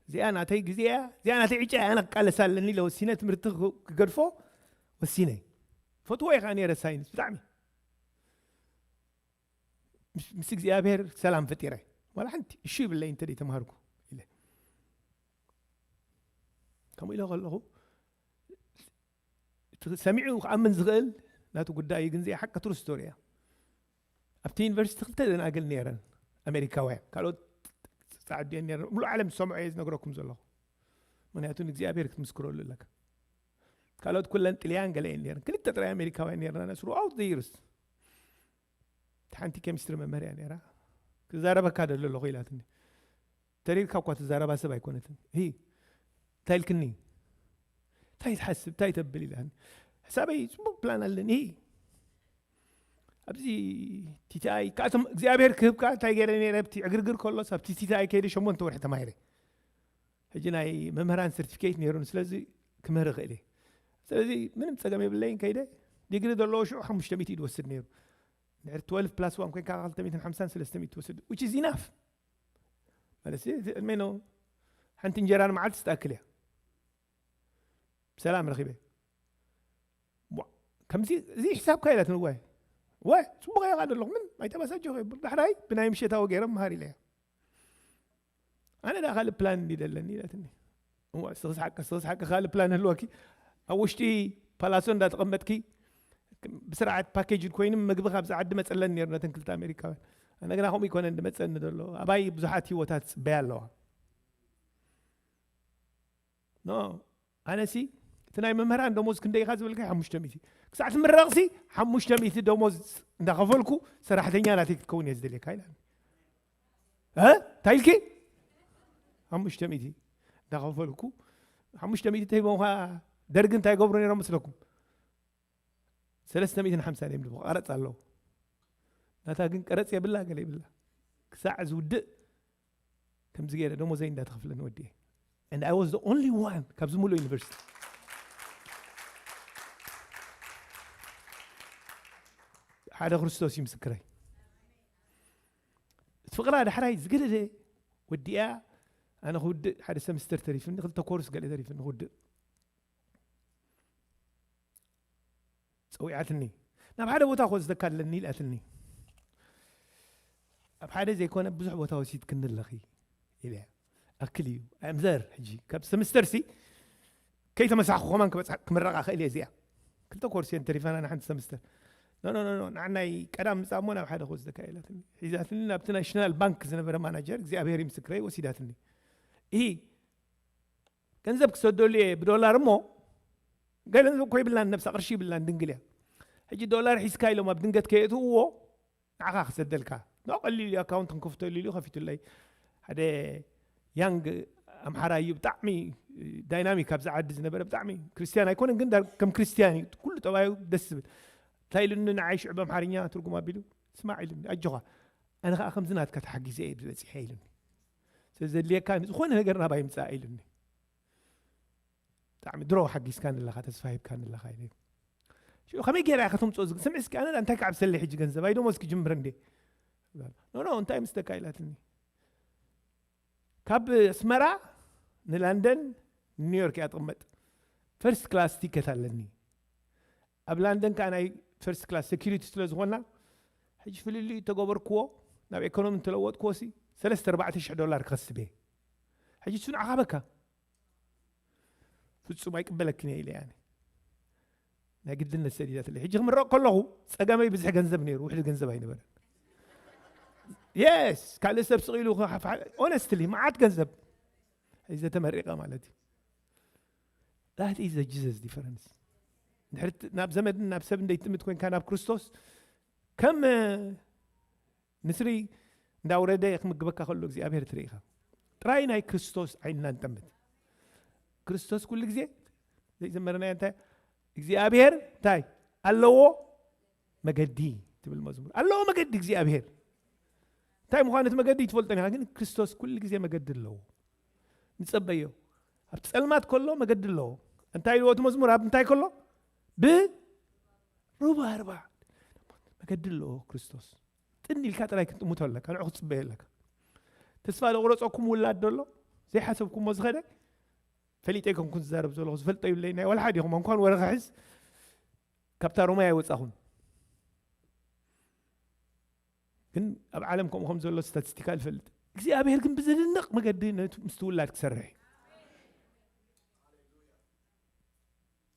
እዚኣ ናተይ ግዜ እያ፣ እዚኣ ናተይ ዕጫ እያ፣ ኣነ ክቃለስ ኣለኒ ኢለ ወሲነ። ትምህርቲ ክገድፎ ወሲነ። ፈትዎ እየ ከዓ ነይረ ሳይንስ ብጣዕሚ። ምስ እግዚኣብሔር ሰላም ፈጢረ። ዋላ ሓንቲ እሺ ይብለይ እንተ ተምሃርኩ ኢለ። ከምኡ ኢለ ከለኹ ሰሚዑ ክኣምን ዝኽእል ናቱ ጉዳይ እዩ። ግን እዚኣ ሓቂ ትሩ ስቶሪ እያ። ኣብቲ ዩኒቨርሲቲ ክልተ ደናግል ነይረን ኣሜሪካውያን፣ ካልኦት ጻዕዱ እየን ነይረን። ሙሉእ ዓለም ዝሰምዖ እየ ዝነግረኩም ዘለኹ። ምክንያቱ ንእግዚኣብሔር ክትምስክረሉ ኣለካ። ካልኦት ኩለን ጥልያን ገለ እየን ነይረን። ክልተ ጥራይ ኣሜሪካውያን ነይረና ነስሩ ኣውት ዘ ይርስ። ሓንቲ ኬሚስትሪ መምህር እያ ነይራ። ክዛረበካ ደሎ ኣለኹ ኢላትኒ። ተሪርካ እኳ ትዛረባ ሰብ ኣይኮነትን። ሂ እንታይ ኢልክኒ? እንታይ ትሓስብ እንታይ ተብል ኢላትኒ። ሕሳበይ ጽቡቕ ፕላን ኣለኒ። ሂ ኣብዚ ቲቲኣይ ካብቶም እግዚኣብሔር ክህብካ እንታይ ገይረ ነይረ ኣብቲ ዕግርግር ከሎስ ኣብቲ ቲቲኣይ ከይደ ሸሞንተ ወርሒ ተማሂረ። ሕጂ ናይ መምህራን ሰርቲፊኬት ነይሩን ስለዚ ክምህር እኽእል እየ። ስለዚ ምንም ጸገም የብለይን ከይደ ዲግሪ ዘለዎ ሽዑ ሓሙሽተ ሚእቲ እዩ ዝወስድ ነይሩ። ድሕሪ ትወልቭ ፕላስ ዋን ኮይንካ ክልተ ሚእትን ሓምሳን ሰለስተ ሚእቲ ትወስድ which is enough። ማለት እዚ ዕድመይ ነው ሓንቲ እንጀራ ንመዓልቲ ትኣክል እያ። ብሰላም ረኺበ። ዋ፣ ከምዚ እዚ ሕሳብካ ኢላትኒ። ዋይ ዋይ ጽቡቕ እያ ቃል ኣለኹ ምን ኣይተባሳጀኹ። ዳሕራይ ብናይ ምሸታዊ ገይሮም መሃር ኢለያ። ኣነ ዳ ካልእ ፕላን እንዲ ደለኒ ኢላትኒ። እዋ ስኽስ ሓቂ ስኽስ ሓቂ ካልእ ፕላን ህልወኪ ኣብ ውሽጢ ፓላሶ እንዳተቐመጥኪ ብስርዓት ፓኬጅ ኮይኑ ምግቢ ካብዚ ዓዲ መጸለን ነይሩ ነተን ክልተ ኣሜሪካውያን። ኣነ ግና ከምኡ ይኮነ እንድመጸኒ ዘሎ ኣባይ ብዙሓት ህይወታት ጽበያ ኣለዋ። ኖ ኣነሲ እቲ ናይ መምህራን ደሞዝ ክንደይ ኢኻ ዝበልካ ሓሙሽተ ሚእቲ ክሳዕ ትምረቕሲ ሓሙሽተ ሚእቲ ደሞዝ እንዳኸፈልኩ ሰራሕተኛ ናተይ ክትከውን እየ ዝደልየካ ኢላ። እ እንታይ ኢልኪ? ሓሙሽተ ሚእቲ እንዳኸፈልኩ ሓሙሽተ ሚእቲ ተሂቦም ኸዓ ደርጊ እንታይ ገብሩ ነይሮም መስለኩም? ሰለስተ ሚእትን ሓምሳን እዮም ድቦ ቀረፅ ኣለዎ። ናታ ግን ቀረፅ የብላ ገለ የብላ ክሳዕ ዝውድእ ከምዚ ገይረ ደሞዘይ እንዳተኸፍለኒ ወዲኤ። And I was the only one ካብዚ ሙሉእ ዩኒቨርሲቲ። ሓደ ክርስቶስ እዩ ምስክረይ። እቲ ፍቕራ ዳሕራይ ዝገደደ ወዲኣ ኣነ ክውድእ ሓደ ሰምስተር ተሪፍኒ ክልተ ኮርስ ገለ ተሪፍኒ ክውድእ ጸዊዓትኒ። ናብ ሓደ ቦታ ክወስደካ ኣለኒ ኢላትኒ። ኣብ ሓደ ዘይኮነ ብዙሕ ቦታ ወሲድክኒ ኣለኺ ኢለ ኣክል እዩ ኣምዘር ሕጂ ካብ ሰምስተር ሲ ከይተመሳሕኩ ከማን ክበጽሕ ክምረቓ ክእል እየ እዚኣ ክልተ ኮርስ እየን ተሪፈና ንሓንቲ ሰምስተር ኖ ኖ ኖ ኖ፣ ንዓናይ ቀዳም ምጻእ እሞ ናብ ሓደ ክወስደካ ኢላትኒ። ሒዛትኒ ናብቲ ናሽናል ባንክ ዝነበረ ማናጀር፣ እግዚኣብሔር ምስክረይ፣ ወሲዳትኒ። ይሂ ገንዘብ ክሰደሉ እየ ብዶላር እሞ፣ ገንዘብ እኮ ይብላን፣ ነብሳ ቅርሺ ይብላን፣ ድንግል እያ። ሕጂ ዶላር ሒዝካ ኢሎም ኣብ ድንገት ከየእትውዎ ንዓኻ ክሰደልካ። ኖ፣ ቀሊል እዩ፣ ኣካውንት ክንከፍተሉ ኢሉ ከፊቱለይ። ሓደ ያንግ ኣምሓራ እዩ፣ ብጣዕሚ ዳይናሚክ፣ ኣብዚ ዓዲ ዝነበረ፣ ብጣዕሚ ክርስትያን ኣይኮነን፣ ግን ዳር-፣ ከም ክርስትያን እዩ፣ ኩሉ ጠባዩ ደስ ዝብል። እንታይ ኢሉኒ ንዓይ ሽዑ ብኣምሓርኛ ትርጉም ኣቢሉ፣ "ስማዕ" ኢሉኒ፣ "ኣጆኻ፣ ኣነ ኸኣ ከምዚ ናትካ ተሓጊዘ እየ በጺሐ" ኢሉኒ። "ስለ ዘድልየካ ዝኾነ ነገር ናባይ ምጻእ" ኢሉኒ። "ብጣዕሚ ድሮ ሓጊዝካኒ ኣለኻ፣ ተስፋ ሂብካኒ ኣለኻ" ኢለ። ሽዑ "ከመይ ገይረ እያ ከተምጽኦ ዝግ-?" "ስምዒ እስኪ፣ ኣነ እንታይ ክዓብሰለይ ሕጂ ገንዘብ? ኣይደሞዝ ክጅምር እንዴ?" "ኖ፣ ኖ፣ እንታይ ምስ ደካ?" ኢላትኒ። ካብ ኣስመራ ንላንደን ንኒውዮርክ እያ ትቕመጥ። ፈርስት ክላስ ቲኬት ኣለኒ። ኣብ ላንደን ከኣ ናይ ፈርስት ክላስ ሴኪሪቲ ስለ ዝኾንና፣ ሕጂ ፍልልዩ ተገበርክዎ፣ ናብ ኤኮኖሚ እንተለወጥክዎ ሲ ሰለስተ ኣርባዕተ ሽሕ ዶላር ክኸስብ እየ። ሕጂ እሱ ንዓኻ በካ። ፍጹም ኣይቅበለክን እየ ኢለ፣ ያኔ ናይ ግድነት ሰዲዳትለይ። ሕጂ ክምረቕ ከለኹ ጸገመይ ብዝሒ ገንዘብ ነይሩ፣ ውሕድ ገንዘብ ኣይነበረን። የስ፣ ካልእ ሰብ ስቕ ኢሉ ክሓፍሓ-፣ ኦነስትሊ፣ መዓት ገንዘብ። ሕጂ ተመሪቐ ማለት እዩ። That is the Jesus difference። እንድሕር ት-፣ ናብ ዘመድን ናብ ሰብ እንደይትምት ኮይንካ ናብ ክርስቶስ ከም ንስሪ እንዳውረደ ክምግበካ ከሎ እግዚኣብሔር ትርኢ ኢኻ። ጥራይ ናይ ክርስቶስ ዓይንና ንጠምት። ክርስቶስ ኩሉ ግዜ ዘይዘመርናዮ እንታይ? እግዚኣብሔር እንታይ ኣለዎ? መገዲ ትብል መዝሙር። ኣለዎ መገዲ እግዚኣብሔር። እንታይ ምዃኑ እቲ መገዲ ትፈልጦ ኢኻ፣ ግን ክርስቶስ ኩሉ ግዜ መገዲ ኣለዎ። ንጸበዮ። ኣብ ጸልማት ከሎ መገዲ ኣለዎ። እንታይ ኢልዎ እቲ መዝሙር? ኣብ እንታይ ከሎ? ብሩባ ኣርባ መገዲ ኣለዎ ክርስቶስ። ጥን ኢልካ ጥራይ ክትጥምቶ ኣለካ፣ ንዑ ክትጽበዮ ኣለካ። ተስፋ ዘቑረጸኩም ውላድ ዶ ኣሎ? ዘይሓሰብኩሞ ዝኸደ? ፈሊጠ ኣይኮንኩን ዝዛረብ ዘለኹ፣ ዝፈልጦ ይብለይ፣ ናይ ወላ ሓደ ኢኹም እንኳን ወረ ክሕዝ ካብታ ሮማ ኣይወጻኹን። ግን ኣብ ዓለም ከምኡ ከም ዘሎ ስታቲስቲካ ይፈልጥ። እግዚኣብሔር ግን ብዝድነቕ መገዲ ነቲ ምስቲ ውላድ ክሰርሕ እዩ።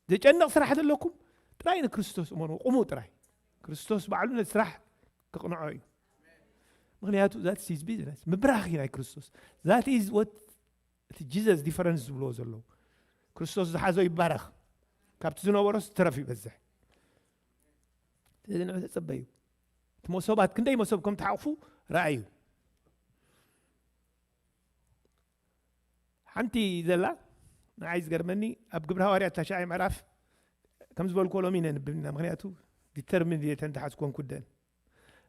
ዘጨንቕ ስራሕ ዘለኩም ጥራይ ንክርስቶስ እመኑ፣ ቁሙ ጥራይ። ክርስቶስ ባዕሉ ነቲ ስራሕ ክቕንዖ እዩ። ምኽንያቱ that is business፣ ምብራኽ እዩ ናይ ክርስቶስ። That is what እቲ ጂሰስ ዲፈረንስ ዝብልዎ ዘለዉ። ክርስቶስ ዝሓዞ ይባረኽ፣ ካብቲ ዝነበሮስ ትረፍ ይበዝሕ። ስለዚ ንዑ ተጸበዩ። እቲ መሶባት ክንደይ መሶብ ከም ተሓቑፉ ረኣዩ። ሓንቲ ዘላ ንዓይ ዝገርመኒ፣ ኣብ ግብረ ሃዋርያት ታሽዓይ ምዕራፍ ከም ዝበልኩዎ ሎሚ ነንብብ ኢና፣ ምኽንያቱ ዲተርሚንድ እየ ተን ተሓዝኮን ኩደን።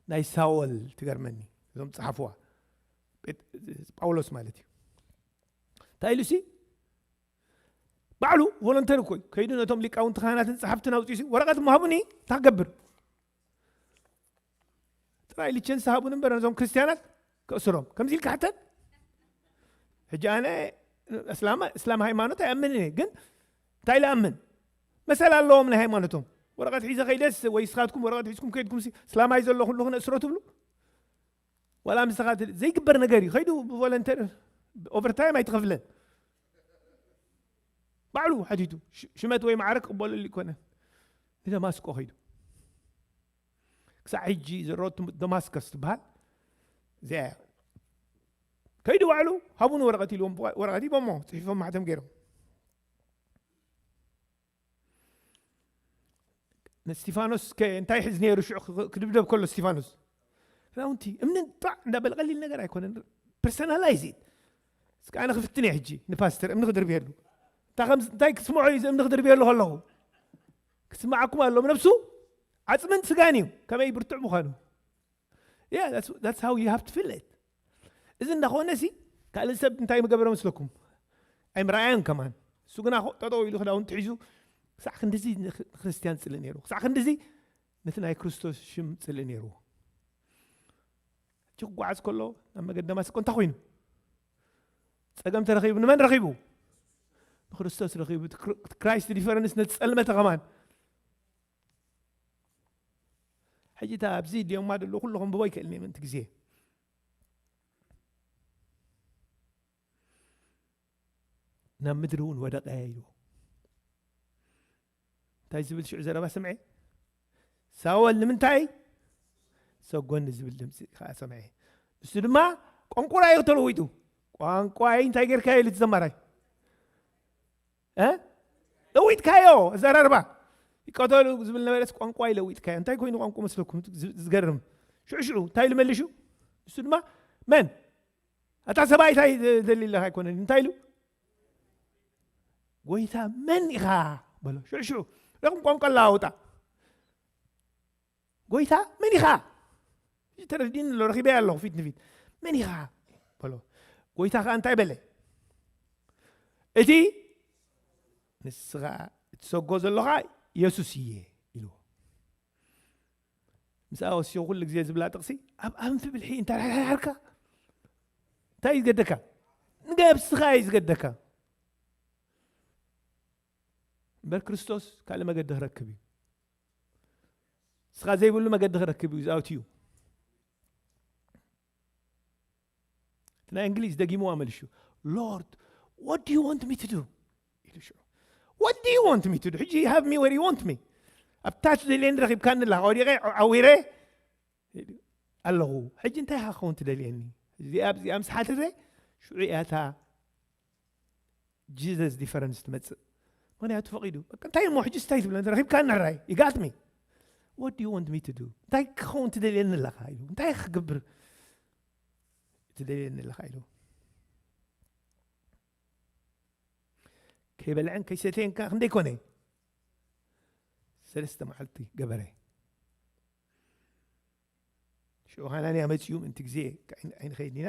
ናይ ሳወል ትገርመኒ፣ እዞም ጸሓፍዋ፣ ጴጥ-፣ ጳውሎስ ማለት እዩ። እንታይ ኢሉ ሲ? ባዕሉ ቮለንተሪ እኮ እዩ። ከይዱ ነቶም ሊቃውንቲ ካህናትን ጸሓፍትን ኣውጺኡ ሲ፣ "ወረቐት እሞ ሃቡኒ፣ እንታይ ክገብር?" ጥራይ ሊቸንስ ሃቡኒ እምበር ነዞም ክርስትያናት ከእስሮም። ከምዚ ኢልካ ሕተት። ሕጂ ኣነ እስላም፣ እስላም ሃይማኖት ኣይኣምንን እየ፣ ግን እንታይ ልኣምን? መሰል ኣለዎም ናይ ሃይማኖቶም። ወረቐት ሒዘ ከይደስ ወይ ንስኻትኩም ወረቐት ሒዝኩም ከይድኩም ሲ፣ "እስላማይ ዘሎ ኩሉ ክነእስሮ" ትብሉ? ዋላ ምሳኻ ት-፣ ዘይግበር ነገር እዩ። ከይዱ ብቮለንተር ኦቨርታይም ኣይትኸፍለን። ባዕሉ ሓቲቱ ሽ-፣ ሽመት ወይ ማዕረ ክቕበለሉ ይኮነ። ንደማስቆ ከይዱ። ክሳዕ ሕጂ ዘሮት ደማስከስ ትበሃል እዚኣ እያ። ከይዱ ባዕሉ ሃቡኒ ወረቐት ኢልዎም፣ ወረቐት ሂቦሞ፣ ጽሒፎም ማሕተም ገይሮም። ንስቲፋኖስ ከ እንታይ ሒዝ ነይሩ ሽዑ ክ-፣ ክድብደብ ከሎ ስቲፋኖስ? ክዳውንቲ እምንን ጣዕ እንዳበለ ቀሊል ነገር ኣይኮነን። ፐርሰናላይዝ ኢት። እስከ ኣነ ክፍትን እየ ሕጂ ንፓስተር እምኒ ክድርብየሉ። እንታይ ከም-፣ እንታይ ክስምዖ እዩ እዚ እምኒ ክድርብየሉ ከለኹ? ክስምዓኩም ኣለዎ። ነብሱ ዓጽምን ስጋን እዩ። ከመይ ብርቱዕ ምዃኑ። Yeah, that's, that's how you have to feel it. እዚ እንዳኾነ ሲ ካልእ ሰብ እንታይ ምገበረ መስለኩም? ኣይምረኣያን ከማን። እሱ ግና ኾ-፣ ጠጠው ኢሉ ክዳውንቲ ሒዙ ክሳዕ ክንድዚ ንክ-፣ ንክርስትያን ጽልእ ነይሩ። ክሳዕ ክንድዚ ነቲ ናይ ክርስቶስ ሽም ጽልእ ነይርዎ። ሕጂ ክጓዓዝ ከሎ ናብ መገዲ ደማስቆ እንታይ ኮይኑ? ጸገም ተረኺቡ። ንመን ረኺቡ? ንክርስቶስ ረኺቡ። እቲ ክር-፣ እቲ ክራይስት ዲፈረንስ ነቲ ጸልመተ ከማን። ሕጂ እታ ኣብዚ ድዮማ ደሎ ኩሉ ከንብቦ ኣይክእልን እየ ምእንቲ ግዜ። ናብ ምድሪ እውን ወደቐ ኢልዎ። እንታይ ዝብል ሽዑ ዘረባ ስምዐ? ሳወል ንምንታይ ሰጎኒ ዝብል ድምፂ ከዓ ሰምዐ። ንሱ ድማ ቆንቁራ እዩ ተለዊጡ። ቋንቋይ እንታይ ጌርካዮ ኢሉ እቲ ዘማራይ እ? ለዊጥካዮ። ኣዘራርባ ይቀተሉ ዝብል ነበረስ ቋንቋይ ለዊጥካዮ። እንታይ ኮይኑ ቋንቋ መስለኩም? ዝ- ዝገርም። ሽዑ ሽዑ እንታይ ኢሉ መሊሹ? ንሱ ድማ መን ኣታ ሰብኣይ እንታይ ደሊ ኣለካ ኣይኮነን እንታይ ኢሉ? ጎይታ መን ኢኻ በሎ። ሽዑ ሽዑ ረኹም ቋንቋ ኣለዋውጣ። ጎይታ መን ኢኻ? ተረዲኒ ኣሎ፣ ረኺበያ ኣለኹ ፊት ንፊት። መን ኢኻ በሎ። ጎይታ ከዓ እንታይ በለ? እቲ ንስኻ እትሰጎ ዘለኻ የሱስ እየ ኢልዎ። ምስኣ ወሲኹ ኩሉ ግዜ ዝብላ ጥቕሲ ኣብ ኣንፊ ብልሒ እንተረሓርካ እንታይ እዩ ዝገደካ? ንገብስኻ እዩ ዝገደካ። እምበር ክርስቶስ ካልእ መገዲ ክረክብ እዩ። ንስኻ ዘይብሉ መገዲ ክረክብ እዩ ዝኣውት እዩ። እቲ ናይ እንግሊዝ ደጊምዋ መልሹ፣ Lord, what do you want me to do? ኢሉ ሽዑ። What do you want me to do? ሕጂ you have me where you want me. ኣብታ ትደልየኒ ረኺብካኒ ኣለኻ። ወዲቐ ዓዊረ ኣለኹ። ሕጂ እንታይ ኢኻ ክኸውን ትደልየኒ? እዚኣ ኣብዚኣ ምስ ሓተተ ሽዑ እያ እታ ጂዘስ ዲፈረንስ ትመጽእ። ምክንያቱ ፈቒዱ። በቃ እንታይ እሞ ሕጂ እንታይ ትብለ? ረኺብካኒ ሕራይ። You got me. What do you want me to do? እንታይ ክኸውን ትደልየኒ ኣለኻ? ኢሉ። እንታይ ክገብር ትደልየኒ ኣለኻ? ኢሉ። ከይበልዐን ከይሰተየን ከኣ ክንደይ ኮነ? ሰለስተ መዓልቲ ገበረ። ሽዑ ሃናንያ መጺኡ ምእንቲ ግዜ ኣይንኸይድ ኢና።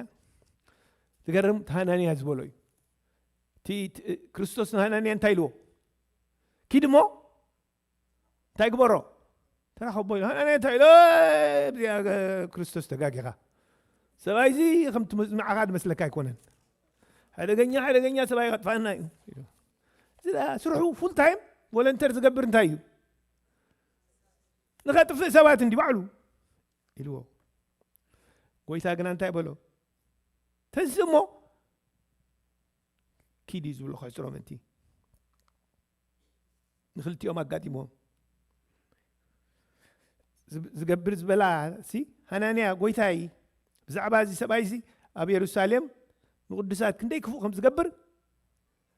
ዝገርም እቲ ሃናንያ ዝበሎ እዩ። እቲ እቲ ክርስቶስ ንሃናንያ እንታይ ኢልዎ? ኪድ እሞ እንታይ ግበሮ? ተራኸቦ ኢሉ። ሃናንያ እንታይ ኢሉ? "እዚኣ ክርስቶስ ተጋጊኻ። ሰብኣይ እዚ ከምቲ ንዓኻ ዝመስለካ ኣይኮነን። ሓደገኛ ሓደገኛ ሰብኣይ ከጥፋና እዩ." እዚ ደኣ ስርሑ ፉል ታይም ቮለንተር ዝገብር እንታይ እዩ? ንኸጥፍእ ሰባት እንዲ ባዕሉ ኢልዎ። ጎይታ ግና እንታይ በሎ? ተንስእ እሞ ኪድ እዩ ዝብሎ ክሕጽሮ ምእንቲ። ንክልቲኦም ኣጋጢሞም። ዝብ- ዝገብር ዝበላ ሲ ሃናንያ፣ "ጎይታይ፣ ብዛዕባ እዚ ሰብኣይ እዚ ኣብ የሩሳሌም ንቅዱሳት ክንደይ ክፉእ ከም ዝገብር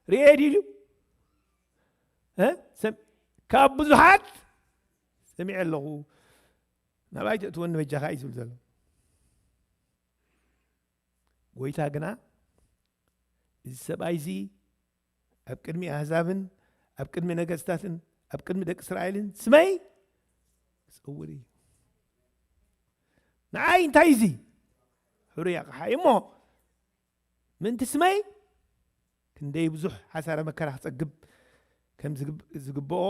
ርኤ ድዩ?" እ? ሰም- ካብ ብዙሓት ሰሚዐ ኣለኹ፣ ናብኣይ ትእትወኒ በጃኻ እዩ ዝብል ዘሎ። ጎይታ ግና፣ "እዚ ሰብኣይ እዚ ኣብ ቅድሚ ኣህዛብን ኣብ ቅድሚ ነገስታትን ኣብ ቅድሚ ደቂ እስራኤልን ስመይ ክጸውር እዩ። ንዓይ እንታይ እዚ? ሕሩይ ኣቕሓ እዩ እሞ፣ ምእንቲ ስመይ ክንደይ ብዙሕ ሓሳረ መከራ ክጸግብ ከም ዝግብ- ዝግብኦ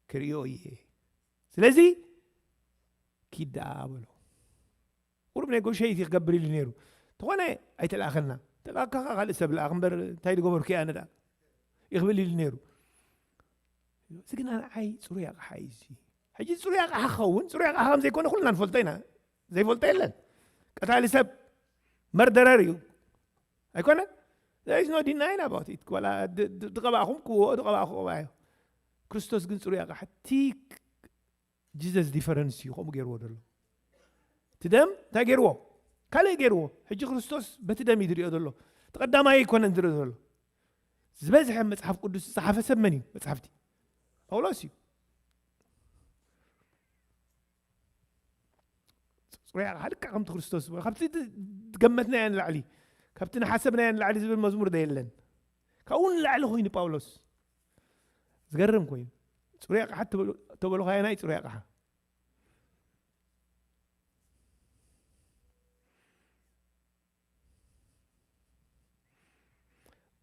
ክርእዮ እየ። ስለዚ ኪድ ደኣ" በሎ። ቁሩብ ኔጎሽየት ክገብር ኢሉ ነይሩ። ተኾነ ኣይተለኣኸና። ተለኣካ ካልእ ሰብ ለኣኽ እምበር እንታይ ዝገበርኩ ኣነ ደኣ ይኽብል ኢሉ ነይሩ። እዚ ግና ንዓይ ጽሩይ ኣቕሓ እዩ እዚ። ሕጂ ጽሩይ ኣቕሓ ክኸውን፣ ጽሩይ ኣቕሓ ከም ዘይኮነ ኩልና ንፈልጦ ኢና። ዘይፈልጦ የለን። ቀታሊ ሰብ መርደረር እዩ። ኣይኮነን? There is no denying about it። ዋላ ድ- ድ- ድቐባእኹም ክዎ ድቐባእኹ ቀባዮ። ክርስቶስ ግን ጽሩይ ኣቕሓ እቲ ጂዘስ ዲፈረንስ እዩ ከምኡ ገይርዎ ዘሎ። እቲ ደም እንታይ ገይርዎ? ካልእ ገይርዎ። ሕጂ ክርስቶስ በቲ ደም እዩ ዝሪኦ ዘሎ። እቲ ቀዳማይ ኣይኮነን ዝሪኦ ዘሎ። ዝበዝሐ መጽሓፍ ቅዱስ ዝጸሓፈ ሰብ መን እዩ? መጽሓፍቲ ጳውሎስ እዩ። ጽሩይ ኣቕሓ ልክዕ ከምቲ ክርስቶስ ዝበሎ፣ ካብቲ ድ- ዝገመትናዮ ንላዕሊ፣ ካብቲ ንሓሰብናዮ ንላዕሊ ዝብል መዝሙር ዶ የለን? ካብኡ ንላዕሊ ኮይኑ ጳውሎስ ዝገርም ኮይኑ። ጽሩይ ኣቕሓ ተበሉ- ተበሉ ካየ ናይ ጽሩይ ኣቕሓ።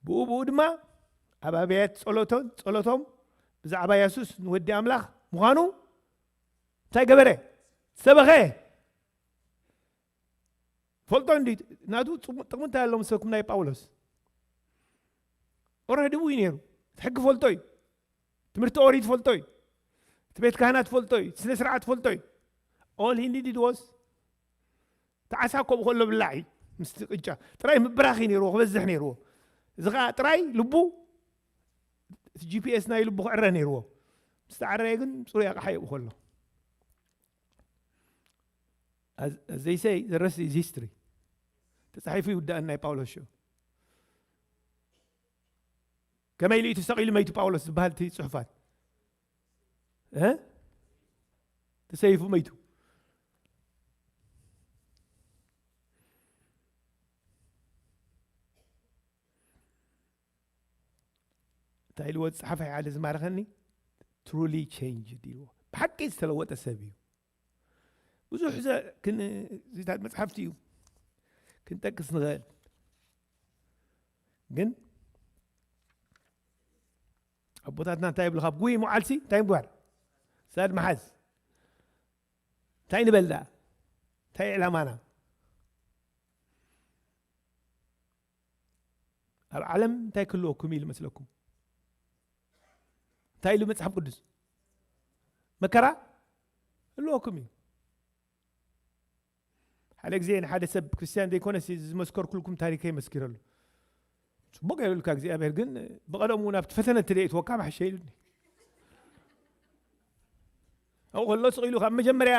ብኡ ብኡ ድማ ኣብ ኣብያት ጸሎቶን ጸሎቶም ብዛዕባ የሱስ ንወዲ ኣምላኽ ምዃኑ እንታይ ገበረ? ሰበኸ። ፈልጦ እንዲ ናቱ ጥቕሚ እንታይ ኣለዎ መሰልኩም? ናይ ጳውሎስ ኦረዲ ብኡ እዩ ነይሩ። እቲ ሕጊ ፈልጦ እዩ። ትምህርቲ ኦሪት ፈልጦ እዩ። እቲ ቤት ካህናት ፈልጦ እዩ። ስነ ስርዓት ፈልጦ እዩ። All he needed was ተዓሳ ኮብ ከሎ ብላዕ እዩ። ምስቲ ቅጫ ጥራይ ምብራኽ እዩ ነይርዎ፣ ክበዝሕ ነይርዎ። እዚ ከዓ ጥራይ ልቡ፣ እቲ ጂ ፒ ኤስ ናይ ልቡ ክዕረ ነይርዎ። ምስ ተዓረየ ግን ጽሩይ ኣቕሓ ይብኡ ከሎ። As they say, the rest is history. ተጻሒፉ ይውዳእ ናይ ጳውሎስ ሽዑ። ከመይ ኢሉ እዩ ተሰቒሉ መይቱ ጳውሎስ ዝበሃል እቲ ጽሑፋት? እ? ተሰይፉ መይቱ። እንታይ ኢልዎ ጸሓፋይ ሓደ ዝማረኸኒ? Truly changed ኢልዎ። ብሓቂ ዝተለወጠ ሰብ እዩ። ብዙሕ ዘ- ክን- ዚታት መጽሓፍቲ እዩ ክንጠቅስ ንኽእል። ግን ኣቦታትና እንታይ ይብሉ? ካብ ጉይ ምዓልሲ እንታይ ምግባር? ሳድ መሓዝ። እንታይ ንበል ደኣ? እንታይ ዕላማና? ኣብ ዓለም እንታይ ክህልወኩም እዩ መስለኩም? እንታይ ኢሉ መጽሓፍ ቅዱስ? መከራ ህልወኩም እዩ። ሓደ ግዜ ንሓደ ሰብ ክርስትያን ዘይኮነ ዝመስከርኩልኩም ታሪከይ መስኪረሉ። ጽቡቅ የብልካ እግዚኣብሔር ግን ብቐደሙ ናብቲ ፈተነ ትደእትወካ ማሕሸ ኢሉኒ። ኣብኡ ከሎ ስቕ ኢሉ ካብ መጀመርያ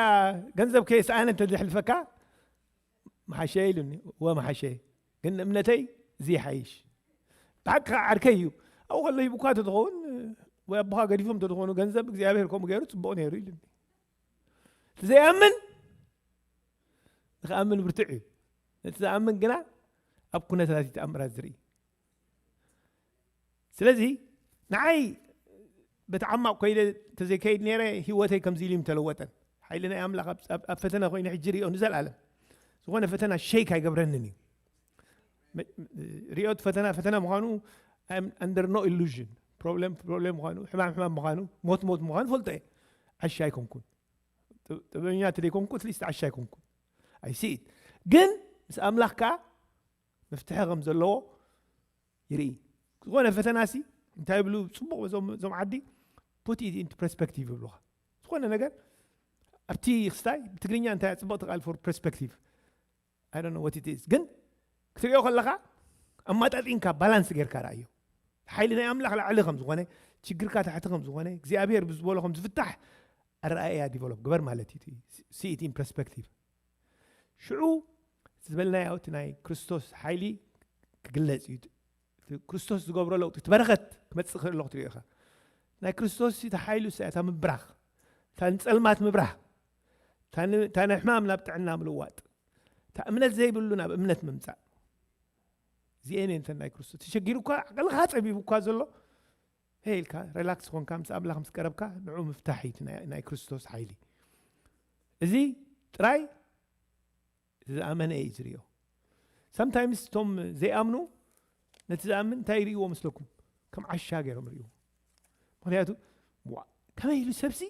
ገንዘብ ከየሰኣነ እንተዘሕልፈካ መሓሸ ኢሉኒ። እወ መሓሸ፣ ግን እምነተይ እዚ ይሓይሽ። ብሓቂ ከዓ ዓርከይ እዩ። ኣብኡ ከሎ ሂቡካ ተትኸውን ወይ ኣቦኻ ገዲፎም ተትኾኑ ገንዘብ እግዚኣብሔር ከምኡ ገይሩ ጽቡቕ ነይሩ ኢሉኒ። እቲ ዘይኣምን ንክኣምን ብርቱዕ እዩ። ነቲ ዝኣምን ግና ኣብ ኩነታት እዩ ተኣምራት ዝርኢ። ስለዚ ንዓይ በቲ ዓማቕ ኮይደ ተዘይከይድ ነይረ ህይወተይ ከምዚ ኢሉ እዩ ተለወጠን። ሓይሊ ናይ ኣምላኽ ኣብ- ኣብ ኣብ ፈተነ ኮይነ ሕጂ ሪኦ ንዘለኣለም ዝኾነ ፈተና ሸይክ ኣይገብረንን እዩ። መ- ሪኦ እቲ ፈተና ፈተና ምዃኑ under no illusion። ፕሮብሌም ፕሮብሌም ምዃኑ፣ ሕማም ሕማም ምዃኑ፣ ሞት ሞት ምዃኑ ፈልጦ እየ። ዓሻ ኣይኮንኩን። ጥበበኛ ተደይኮንኩ ኣትሊስት ዓሻ ኣይኮንኩን። ኣይስኢት ግን ምስ ኣምላኽ ከዓ መፍትሒ ከም ዘለዎ ይርኢ። ዝኾነ ፈተናሲ እንታይ ይብሉ ጽቡቕ እዞም እዞም ዓዲ put it into perspective ይብሉኻ። ዝኾነ ነገር ኣብቲ ክስታይ ብትግርኛ እንታይ ጽቡቕ ተቃል for perspective I don't know what it is ግን ክትሪኦ ከለኻ ኣማጣጢንካ ባላንስ ጌርካ ረኣዮ። ሓይሊ ናይ ኣምላኽ ላዕሊ ከም ዝኾነ፣ ችግርካ ታሕቲ ከም ዝኾነ፣ እግዚኣብሔር ብዝበሎ ከም ዝፍታሕ ኣረኣእያ ዲቨሎፕ ግበር ማለት እዩ። See it in perspective። ሽዑ ዝበልናዮ እቲ ናይ ክርስቶስ ሓይሊ ክግለጽ እዩ። እቲ ክርስቶስ ዝገብሮ ለውጢ እቲ በረኸት ክመጽእ ክርኢ ኣለኹ ትሪኦ ኢኻ። ናይ ክርስቶስ እቲ ሓይሉ እሳ እታ ምብራኽ፣ እታ ንጸልማት ምብራህ፣ እታ ን- እታ ንሕማም ናብ ጥዕና ምልዋጥ፣ እታ እምነት ዘይብሉ ናብ እምነት ምምጻእ። እዚኤን እየን እተን ናይ ክርስቶስ። ተሸጊሩ እኳ ዓቕልኻ ጸቢቡ እኳ ዘሎ፣ ሄ ኢልካ ሪላክስ ኾንካ ምስ ኣምላኽ ምስ ቀረብካ ንዑ ምፍታሕ እዩ እቲ ናይ- ናይ ክርስቶስ ሓይሊ። እዚ ጥራይ ዝኣመነ እዩ ዝሪኦ። ሳምታይምስ እቶም ዘይኣምኑ ነቲ ዝኣምን እንታይ ይርእይዎ መስለኩም? ከም ዓሻ ገይሮም ይርእይዎ። ምክንያቱ "ዋ፣ ከመይ ኢሉ ሰብሲ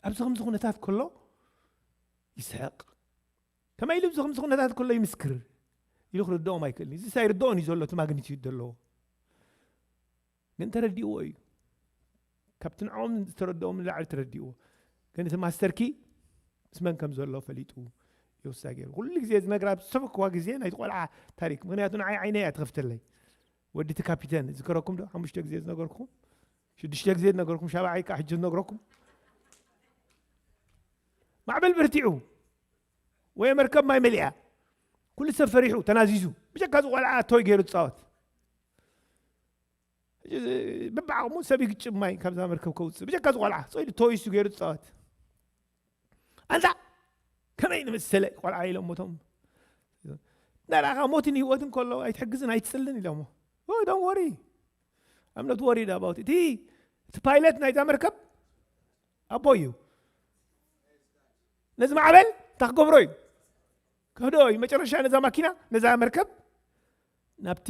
ኣብዚ ከምዚ ኩነታት ከሎ ይስሕቕ? ከመይ ኢሉ ኣብዚ ከምዚ ኩነታት ከሎ ይምስክር?" ኢሉ ክርድኦም ኣይክእልን። እዚ ሳይርድኦን እዩ ዘሎ እቲ ማግኒቲዩድ ዘለዎ። ግን ተረዲእዎ እዩ። ካብቲ ንዕኦም ዝተረድኦም ንላዕሊ ተረዲእዎ። ግን እቲ ማስተርኪ ምስ መን ከም ዘሎ ፈሊጡ ይወስዳ ገይሩ። ኩሉ ግዜ ዝነግራ ኣብ ዝተፈክዋ ግዜ ናይቲ ቆልዓ ታሪክ። ምክንያቱ ንዓይ ዓይነይ እያ ትኸፍተለይ። ወዲ እቲ ካፒተን ዝከረኩም ዶ? ሓሙሽተ ግዜ ዝነገርኩም፣ ሽዱሽተ ግዜ ዝነገርኩም፣ ሻብዓይ ከዓ ሕጂ ዝነግረኩም። ማዕበል በርቲዑ ወይ መርከብ ማይ መሊኣ። ኩሉ ሰብ ፈሪሑ ተናዚዙ። ብጀካ እዚ ቆልዓ ቶይ ገይሩ ዝፃወት። ሕጂ በብዓቕሙ ሰብ ይግጭብ ማይ ካብዛ መርከብ ከውፅእ። ብጀካ እዚ ቆልዓ ፀይዱ ቶይሱ ገይሩ ዝፃወት። ኣንታ ከመይ ንመሰለ ቆልዓ ኢሎም ሞቶም። ናላኻ ሞትን ህይወትን ከሎ ኣይትሕግዝን ኣይትፅልን ኢሎሞ። ዶን ወሪ ኣምነት ወሪ ዳባውት እቲ እቲ ፓይለት ናይዛ መርከብ ኣቦ እዩ። ነዚ ማዕበል እንታይ ክገብሮ እዩ? ክህዶ እዩ። መጨረሻ ነዛ ማኪና ነዛ መርከብ ናብቲ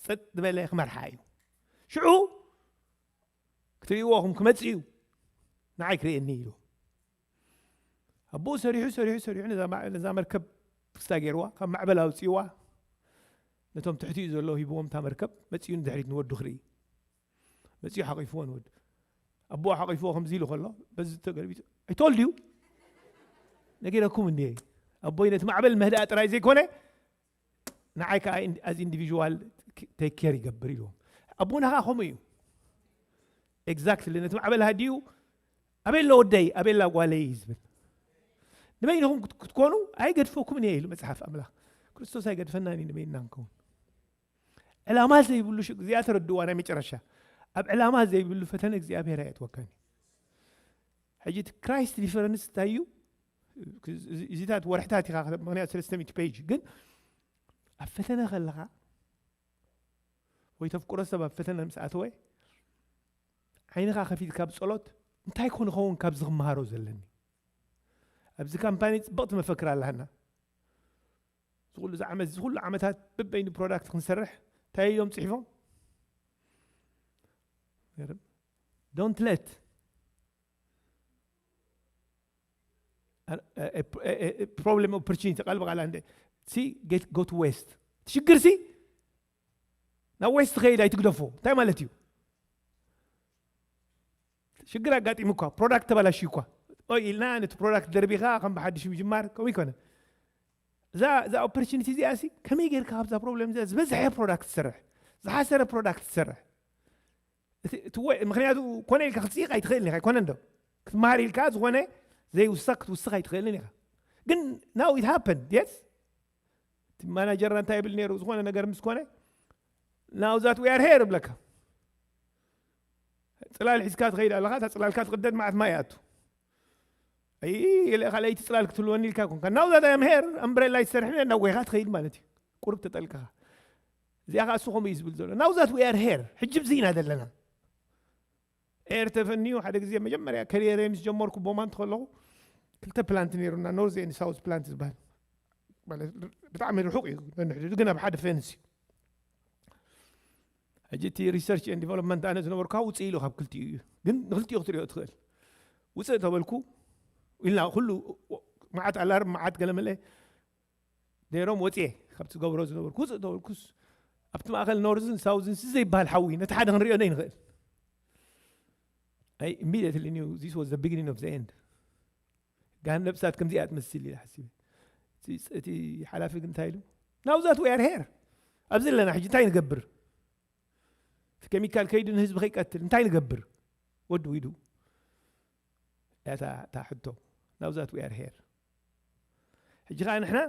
ጸጥ ዝበለ ክመርሓ እዩ። ሽዑ ክትርእይዎ ኹም ክመጽእ እዩ፣ ንዓይ ክርእየኒ ኢሉ። ኣቦኡ ሰሪሑ ሰሪሑ ሰሪሑ ነዛ ማ- ነዛ መርከብ ክስታ ገይርዋ፣ ካብ ማዕበል ኣውፅእዋ። ነቶም ትሕቲኡ ዘለዉ ሂብዎም እታ መርከብ መፅኡ ንድሕሪት ንወዱ ክርኢ። መፅኡ ሓቂፍዎ ንወዱ። ኣቦኡ ሓቂፍዎ ከምዚ ኢሉ ከሎ በዚ ተገልቢጡ፣ "I told you፣ ነጊረኩም እንዲየ፣ ኣቦይ ነቲ ማዕበል ምህዳእ ጥራይ ዘይኮነ ንዓይ ከዓ ኣዝ ኢንዲቪዥዋል ቴክ ኬር ይገብር" ኢልዎም። ኣቦና ከዓ ከምኡ እዩ። ኤግዛክትሊ ነቲ ማዕበል ሃዲኡ፣ "ኣበይ ኣሎ ወደይ? ኣበይ ኣላ ጓለይ?" እዩ ዝብል። ንበይንኹም ክትኮኑ ኣይገድፈኩምን እየ ኢሉ መጽሓፍ ኣምላኽ። ክርስቶስ ኣይገድፈናን እዩ ንበይንና ንከውን። ዕላማ ዘይብሉ ሽግ እዚኣ ተረድዋ ናይ መጨረሻ። ኣብ ዕላማ ዘይብሉ ፈተነ እግዚኣብሔር ኣየእትወካን እዩ። ሕጂ እቲ ክራይስት ዲፈረንስ እንታይ እዩ? እዚታት ወርሕታት ኢኻ ምክንያቱ ሰለስተ ሚእቲ ፔጅ ግን ኣብ ፈተነ ከለኻ ወይ ተፍቅሮ ሰብ ኣብ ፈተነ ምስ ኣተወ ዓይንኻ ከፊትካ ብጸሎት እንታይ ኮን ኸውን ካብዚ ክመሃሮ ዘለኒ? ኣብዚ ካምፓኒ ጽብቕቲ መፈክር ኣለሃና። ዝኹሉ ዝዓመት ዝኹሉ ዓመታት ብበይኑ ፕሮዳክት ክንሰርሕ እንታይ እዮም ጽሒፎም? Don't let problem opportunity ቃል ብቃል እንደ ሲ get go to waste። ትሽግር ሲ ናብ ዌስት ትኸይድ ኣይትግደፎ። እንታይ ማለት እዩ? ሽግር ኣጋጢሙ እኳ ፕሮዳክት ተባላሽዩ እኳ ኦይ ኢልና ነቲ ፕሮዳክት ደርቢኻ ከም ብሓድሽ ምጅማር ከምኡ ይኮነ። እዛ እዛ ኦፖርቹኒቲ እዚኣ ሲ ከመይ ጌርካ ካብዛ ፕሮብለም እዚኣ ዝበዝሐ ፕሮዳክት ትሰርሕ፣ ዝሓሰረ ፕሮዳክት ትሰርሕ? እቲ እቲ ወይ ምክንያቱ ኮነ ኢልካ ክትፅይቕ ኣይትኽእልን ኢኻ። ኣይኮነን ዶ ክትመሃር ኢልካ ዝኾነ ዘይውሰኽ ክትውስኽ ኣይትኽእልን ኢኻ። ግን now it happened, yes? እቲ ማናጀርና እንታይ ይብል ነይሩ? ዝኾነ ነገር ምስ ኮነ now that we are here እብለካ። ጽላል ሒዝካ ትኸይድ ኣለኻ፣ እታ ጽላልካ ትቕደድ መዓት ማይ ይኣቱ። ኣይ ገለ ካልኣይቲ ጽላል ክትህልወኒ ኢልካ ኮንካ። Now that I am here እምብሬላ ይሰርሕ ነና ወይኻ ትኸይድ ማለት እዩ። ቁሩብ ተጠልቅኻ። እዚኣ ኸኣ እሱ ከምኡ እዩ ዝብል ዘሎ። Now that we are here ሕጂ ብዚ ኢና ዘለና። ኤር ተፈንዩ ሓደ ግዜ መጀመርያ ከሪየረይ ምስ ጀመርኩ ቦማንት ከለኹ ክልተ ፕላንት ነይሩና፣ ኖርዝ ኤንድ ሳውዝ ፕላንት ዝበሃል። ማለት ብጣዕሚ ርሑቕ እዩ ነንሕድሕዱ፣ ግን ኣብ ሓደ ፌንስ እዩ። ሕጂ እቲ ሪሰርች ኤንድ ዲቨሎፕመንት ኣነ ዝነበርኩ ውፅእ ኢሉ ካብ ክልቲኡ እዩ፣ ግን ንክልቲኡ ክትሪኦ ትኽእል። ውፅእ ተበልኩ ኢልና ኩሉ መዓት ኣላርም መዓት ገለመለ ነይሮም ወፅኤ ካብቲ ዝገብሮ ዝነበርኩ ውፅእ ተበልኩስ ኣብቲ ማእኸል ኖርዝን ሳውዝን ሲ ዘይበሃል ሓዊ ነቲ ሓደ ክንሪኦ ዘይንኽእል። ኣይ immediately knew this was the beginning of the end። ገሃነብ እሳት ከምዚኣ ትመስል ኢለ ሓሲበ። እቲ- እቲ ሓላፊ ግን እንታይ ኢሉ? Now that we are here ኣብዚ ኣለና ሕጂ እንታይ ንገብር? እቲ ኬሚካል ከይዱ ንህዝቢ ከይቀትል እንታይ ንገብር? What do we do? እታ እታ ሕቶ። Now that we are here ሕጂ ከዓ ንሕና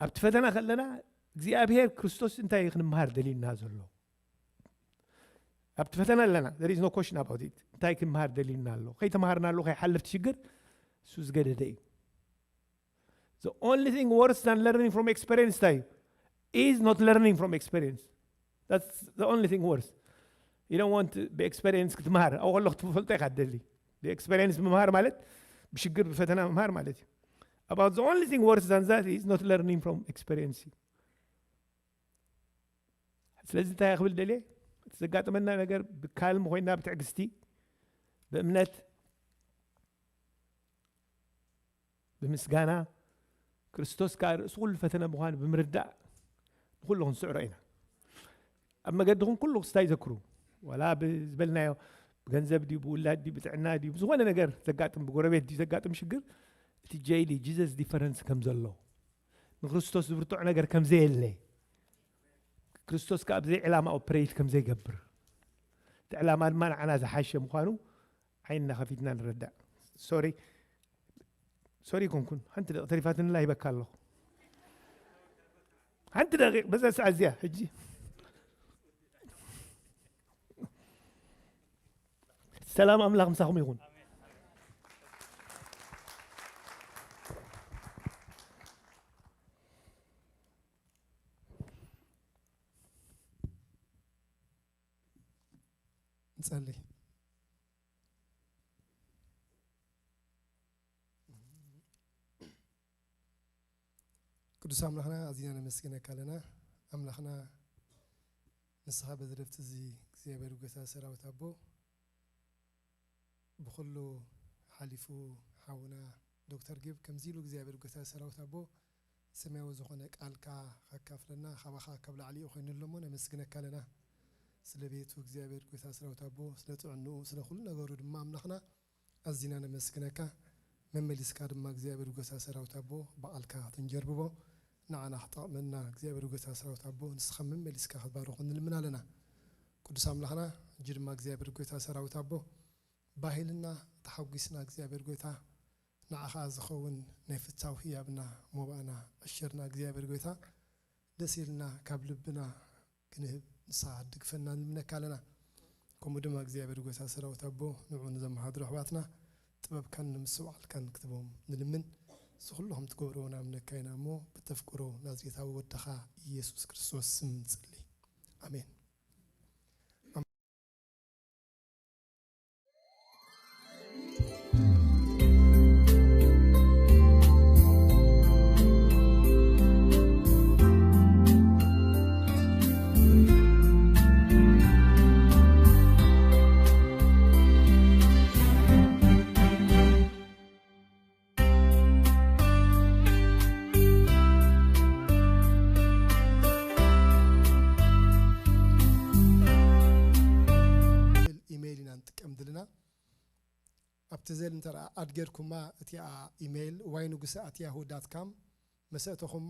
ኣብቲ ፈተና ከለና እግዚኣብሔር ክርስቶስ እንታይ እዩ ክንምሃር ደልዩና ዘሎ? ኣብቲ ፈተና ኣለና። There is no question about it። እንታይ ክምሃር ደልዩና ኣሎ? ከይተምሃርናሉ ከይሓልፍ እቲ ሽግር እሱ ዝገደደ እዩ። The only thing worse than learning from experience እንታይ እዩ? Is not learning from experience. That's the only thing worse. You don't want ብኤክስፐሪንስ ክትምሃር ኣብኡ ከሎ ክትፈልጦ ኢኻ ትደሊ። ብኤክስፐሪንስ ምምሃር ማለት ብሽግር ብፈተና ምምሃር ማለት እዩ። About the only thing worse than that is not learning from experience እዩ። ስለዚ እንታይ ክብል ደልየ? እቲ ዘጋጠመና ነገር ብካልም ኮይና ብትዕግስቲ ብእምነት ብምስጋና ክርስቶስ ከኣ ርእሲ ኩሉ ፈተነ ምዃኑ ብምርዳእ ንኩሉ ክንስዕሮ ኢና። ኣብ መገድኹም ኩሉ ክስታይ ዘክሩ። ዋላ ብዝበልናዮ ብገንዘብ ድዩ ብውላድ ድዩ ብጥዕና ድዩ ብዝኾነ ነገር ዘጋጥም ብጎረቤት ድዩ ዘጋጥም ሽግር እቲ ጀይሊ ጂዘስ ዲፈረንስ ከም ዘሎ ንክርስቶስ ዝብርትዖ ነገር ከም ዘየለ ክርስቶስ ከኣ ብዘይ ዕላማ ኦፕሬት ከም ዘይገብር እቲ ዕላማ ድማ ንዓና ዝሓሸ ምዃኑ ዓይንና ከፊትና ንረዳእ። ሶሪ ሶሪ ይኮንኩን ሓንቲ ደቂ ተሪፋትንላ ሂበካ ኣለኹ። ሓንቲ ደቂቕ በዛ ሰዓት እዚኣ ሕጂ ሰላም ኣምላኽ ምሳኹም ይኹን። ንጸሊ። ቅዱስ ኣምላኽና ኣዚና ነመስግነካ ኣለና። ኣምላኽና ንስኻ በዚ ረፍቲ እዚ እግዚኣብሔር ጎይታ ሰራዊት ኣቦ ብኹሉ ሓሊፉ ሓውና ዶክተር ጊብ ከምዚ ኢሉ እግዚኣብሔር ጎይታ ሰራዊት ኣቦ ሰማያዊ ዝኾነ ቃልካ ከካፍለና ካባኻ ካብ ላዕሊ እዩ ኮይኑሎ እሞ ነመስግነካ ኣለና። ስለ ቤቱ እግዚኣብሔር ጎይታ ሰራዊት ኣቦ ስለ ጥዕንኡ ስለ ኩሉ ነገሩ ድማ ኣምላኽና ኣዚና ነመስግነካ። መመሊስካ ድማ እግዚኣብሔር ጎይታ ሰራዊት ኣቦ ብቓልካ ክትንጀርብቦ ንዓና ክጠቕመና እግዚኣብሔር ጎይታ ሰራዊት ኣቦ ንስኻ መመሊስካ ክትባርኾ ንልምን ኣለና። ቅዱስ ኣምላኽና እጂ ድማ እግዚኣብሔር ጎይታ ሰራዊት ኣቦ ባሂልና ተሓጒስና እግዚኣብሔር ጎይታ ንዓኻ ዝኸውን ናይ ፍታው ህያብና፣ ሞባእና፣ ዕሽርና እግዚኣብሔር ጎይታ ደስ ኢልና ካብ ልብና ክንህብ ንስኻ ክትድግፈና ንልምነካ ኣለና። ከምኡ ድማ እግዚኣብሔር ጎይታ ሰራዊት ኣቦ ንዑ ንዘመሓድሩ ኣሕዋትና ጥበብካን ንምስውዓልካን ክትቦም ንልምን። እዚ ኩሉ ከም ትገብሮ ናምነካ ኢና እሞ ብተፍቅሮ ናዝሬታዊ ወድኻ ኢየሱስ ክርስቶስ ስም ንጽሊ። ኣሜን። ኢሜይል ኢና ንጥቀም ዘለና። ኣብቲ ዘል እንተ ኣድ ጌርኩማ እቲኣ ኢሜይል ዋይ ንጉሰ ኣት ያሁ ዳት ካም መሰእተኹማ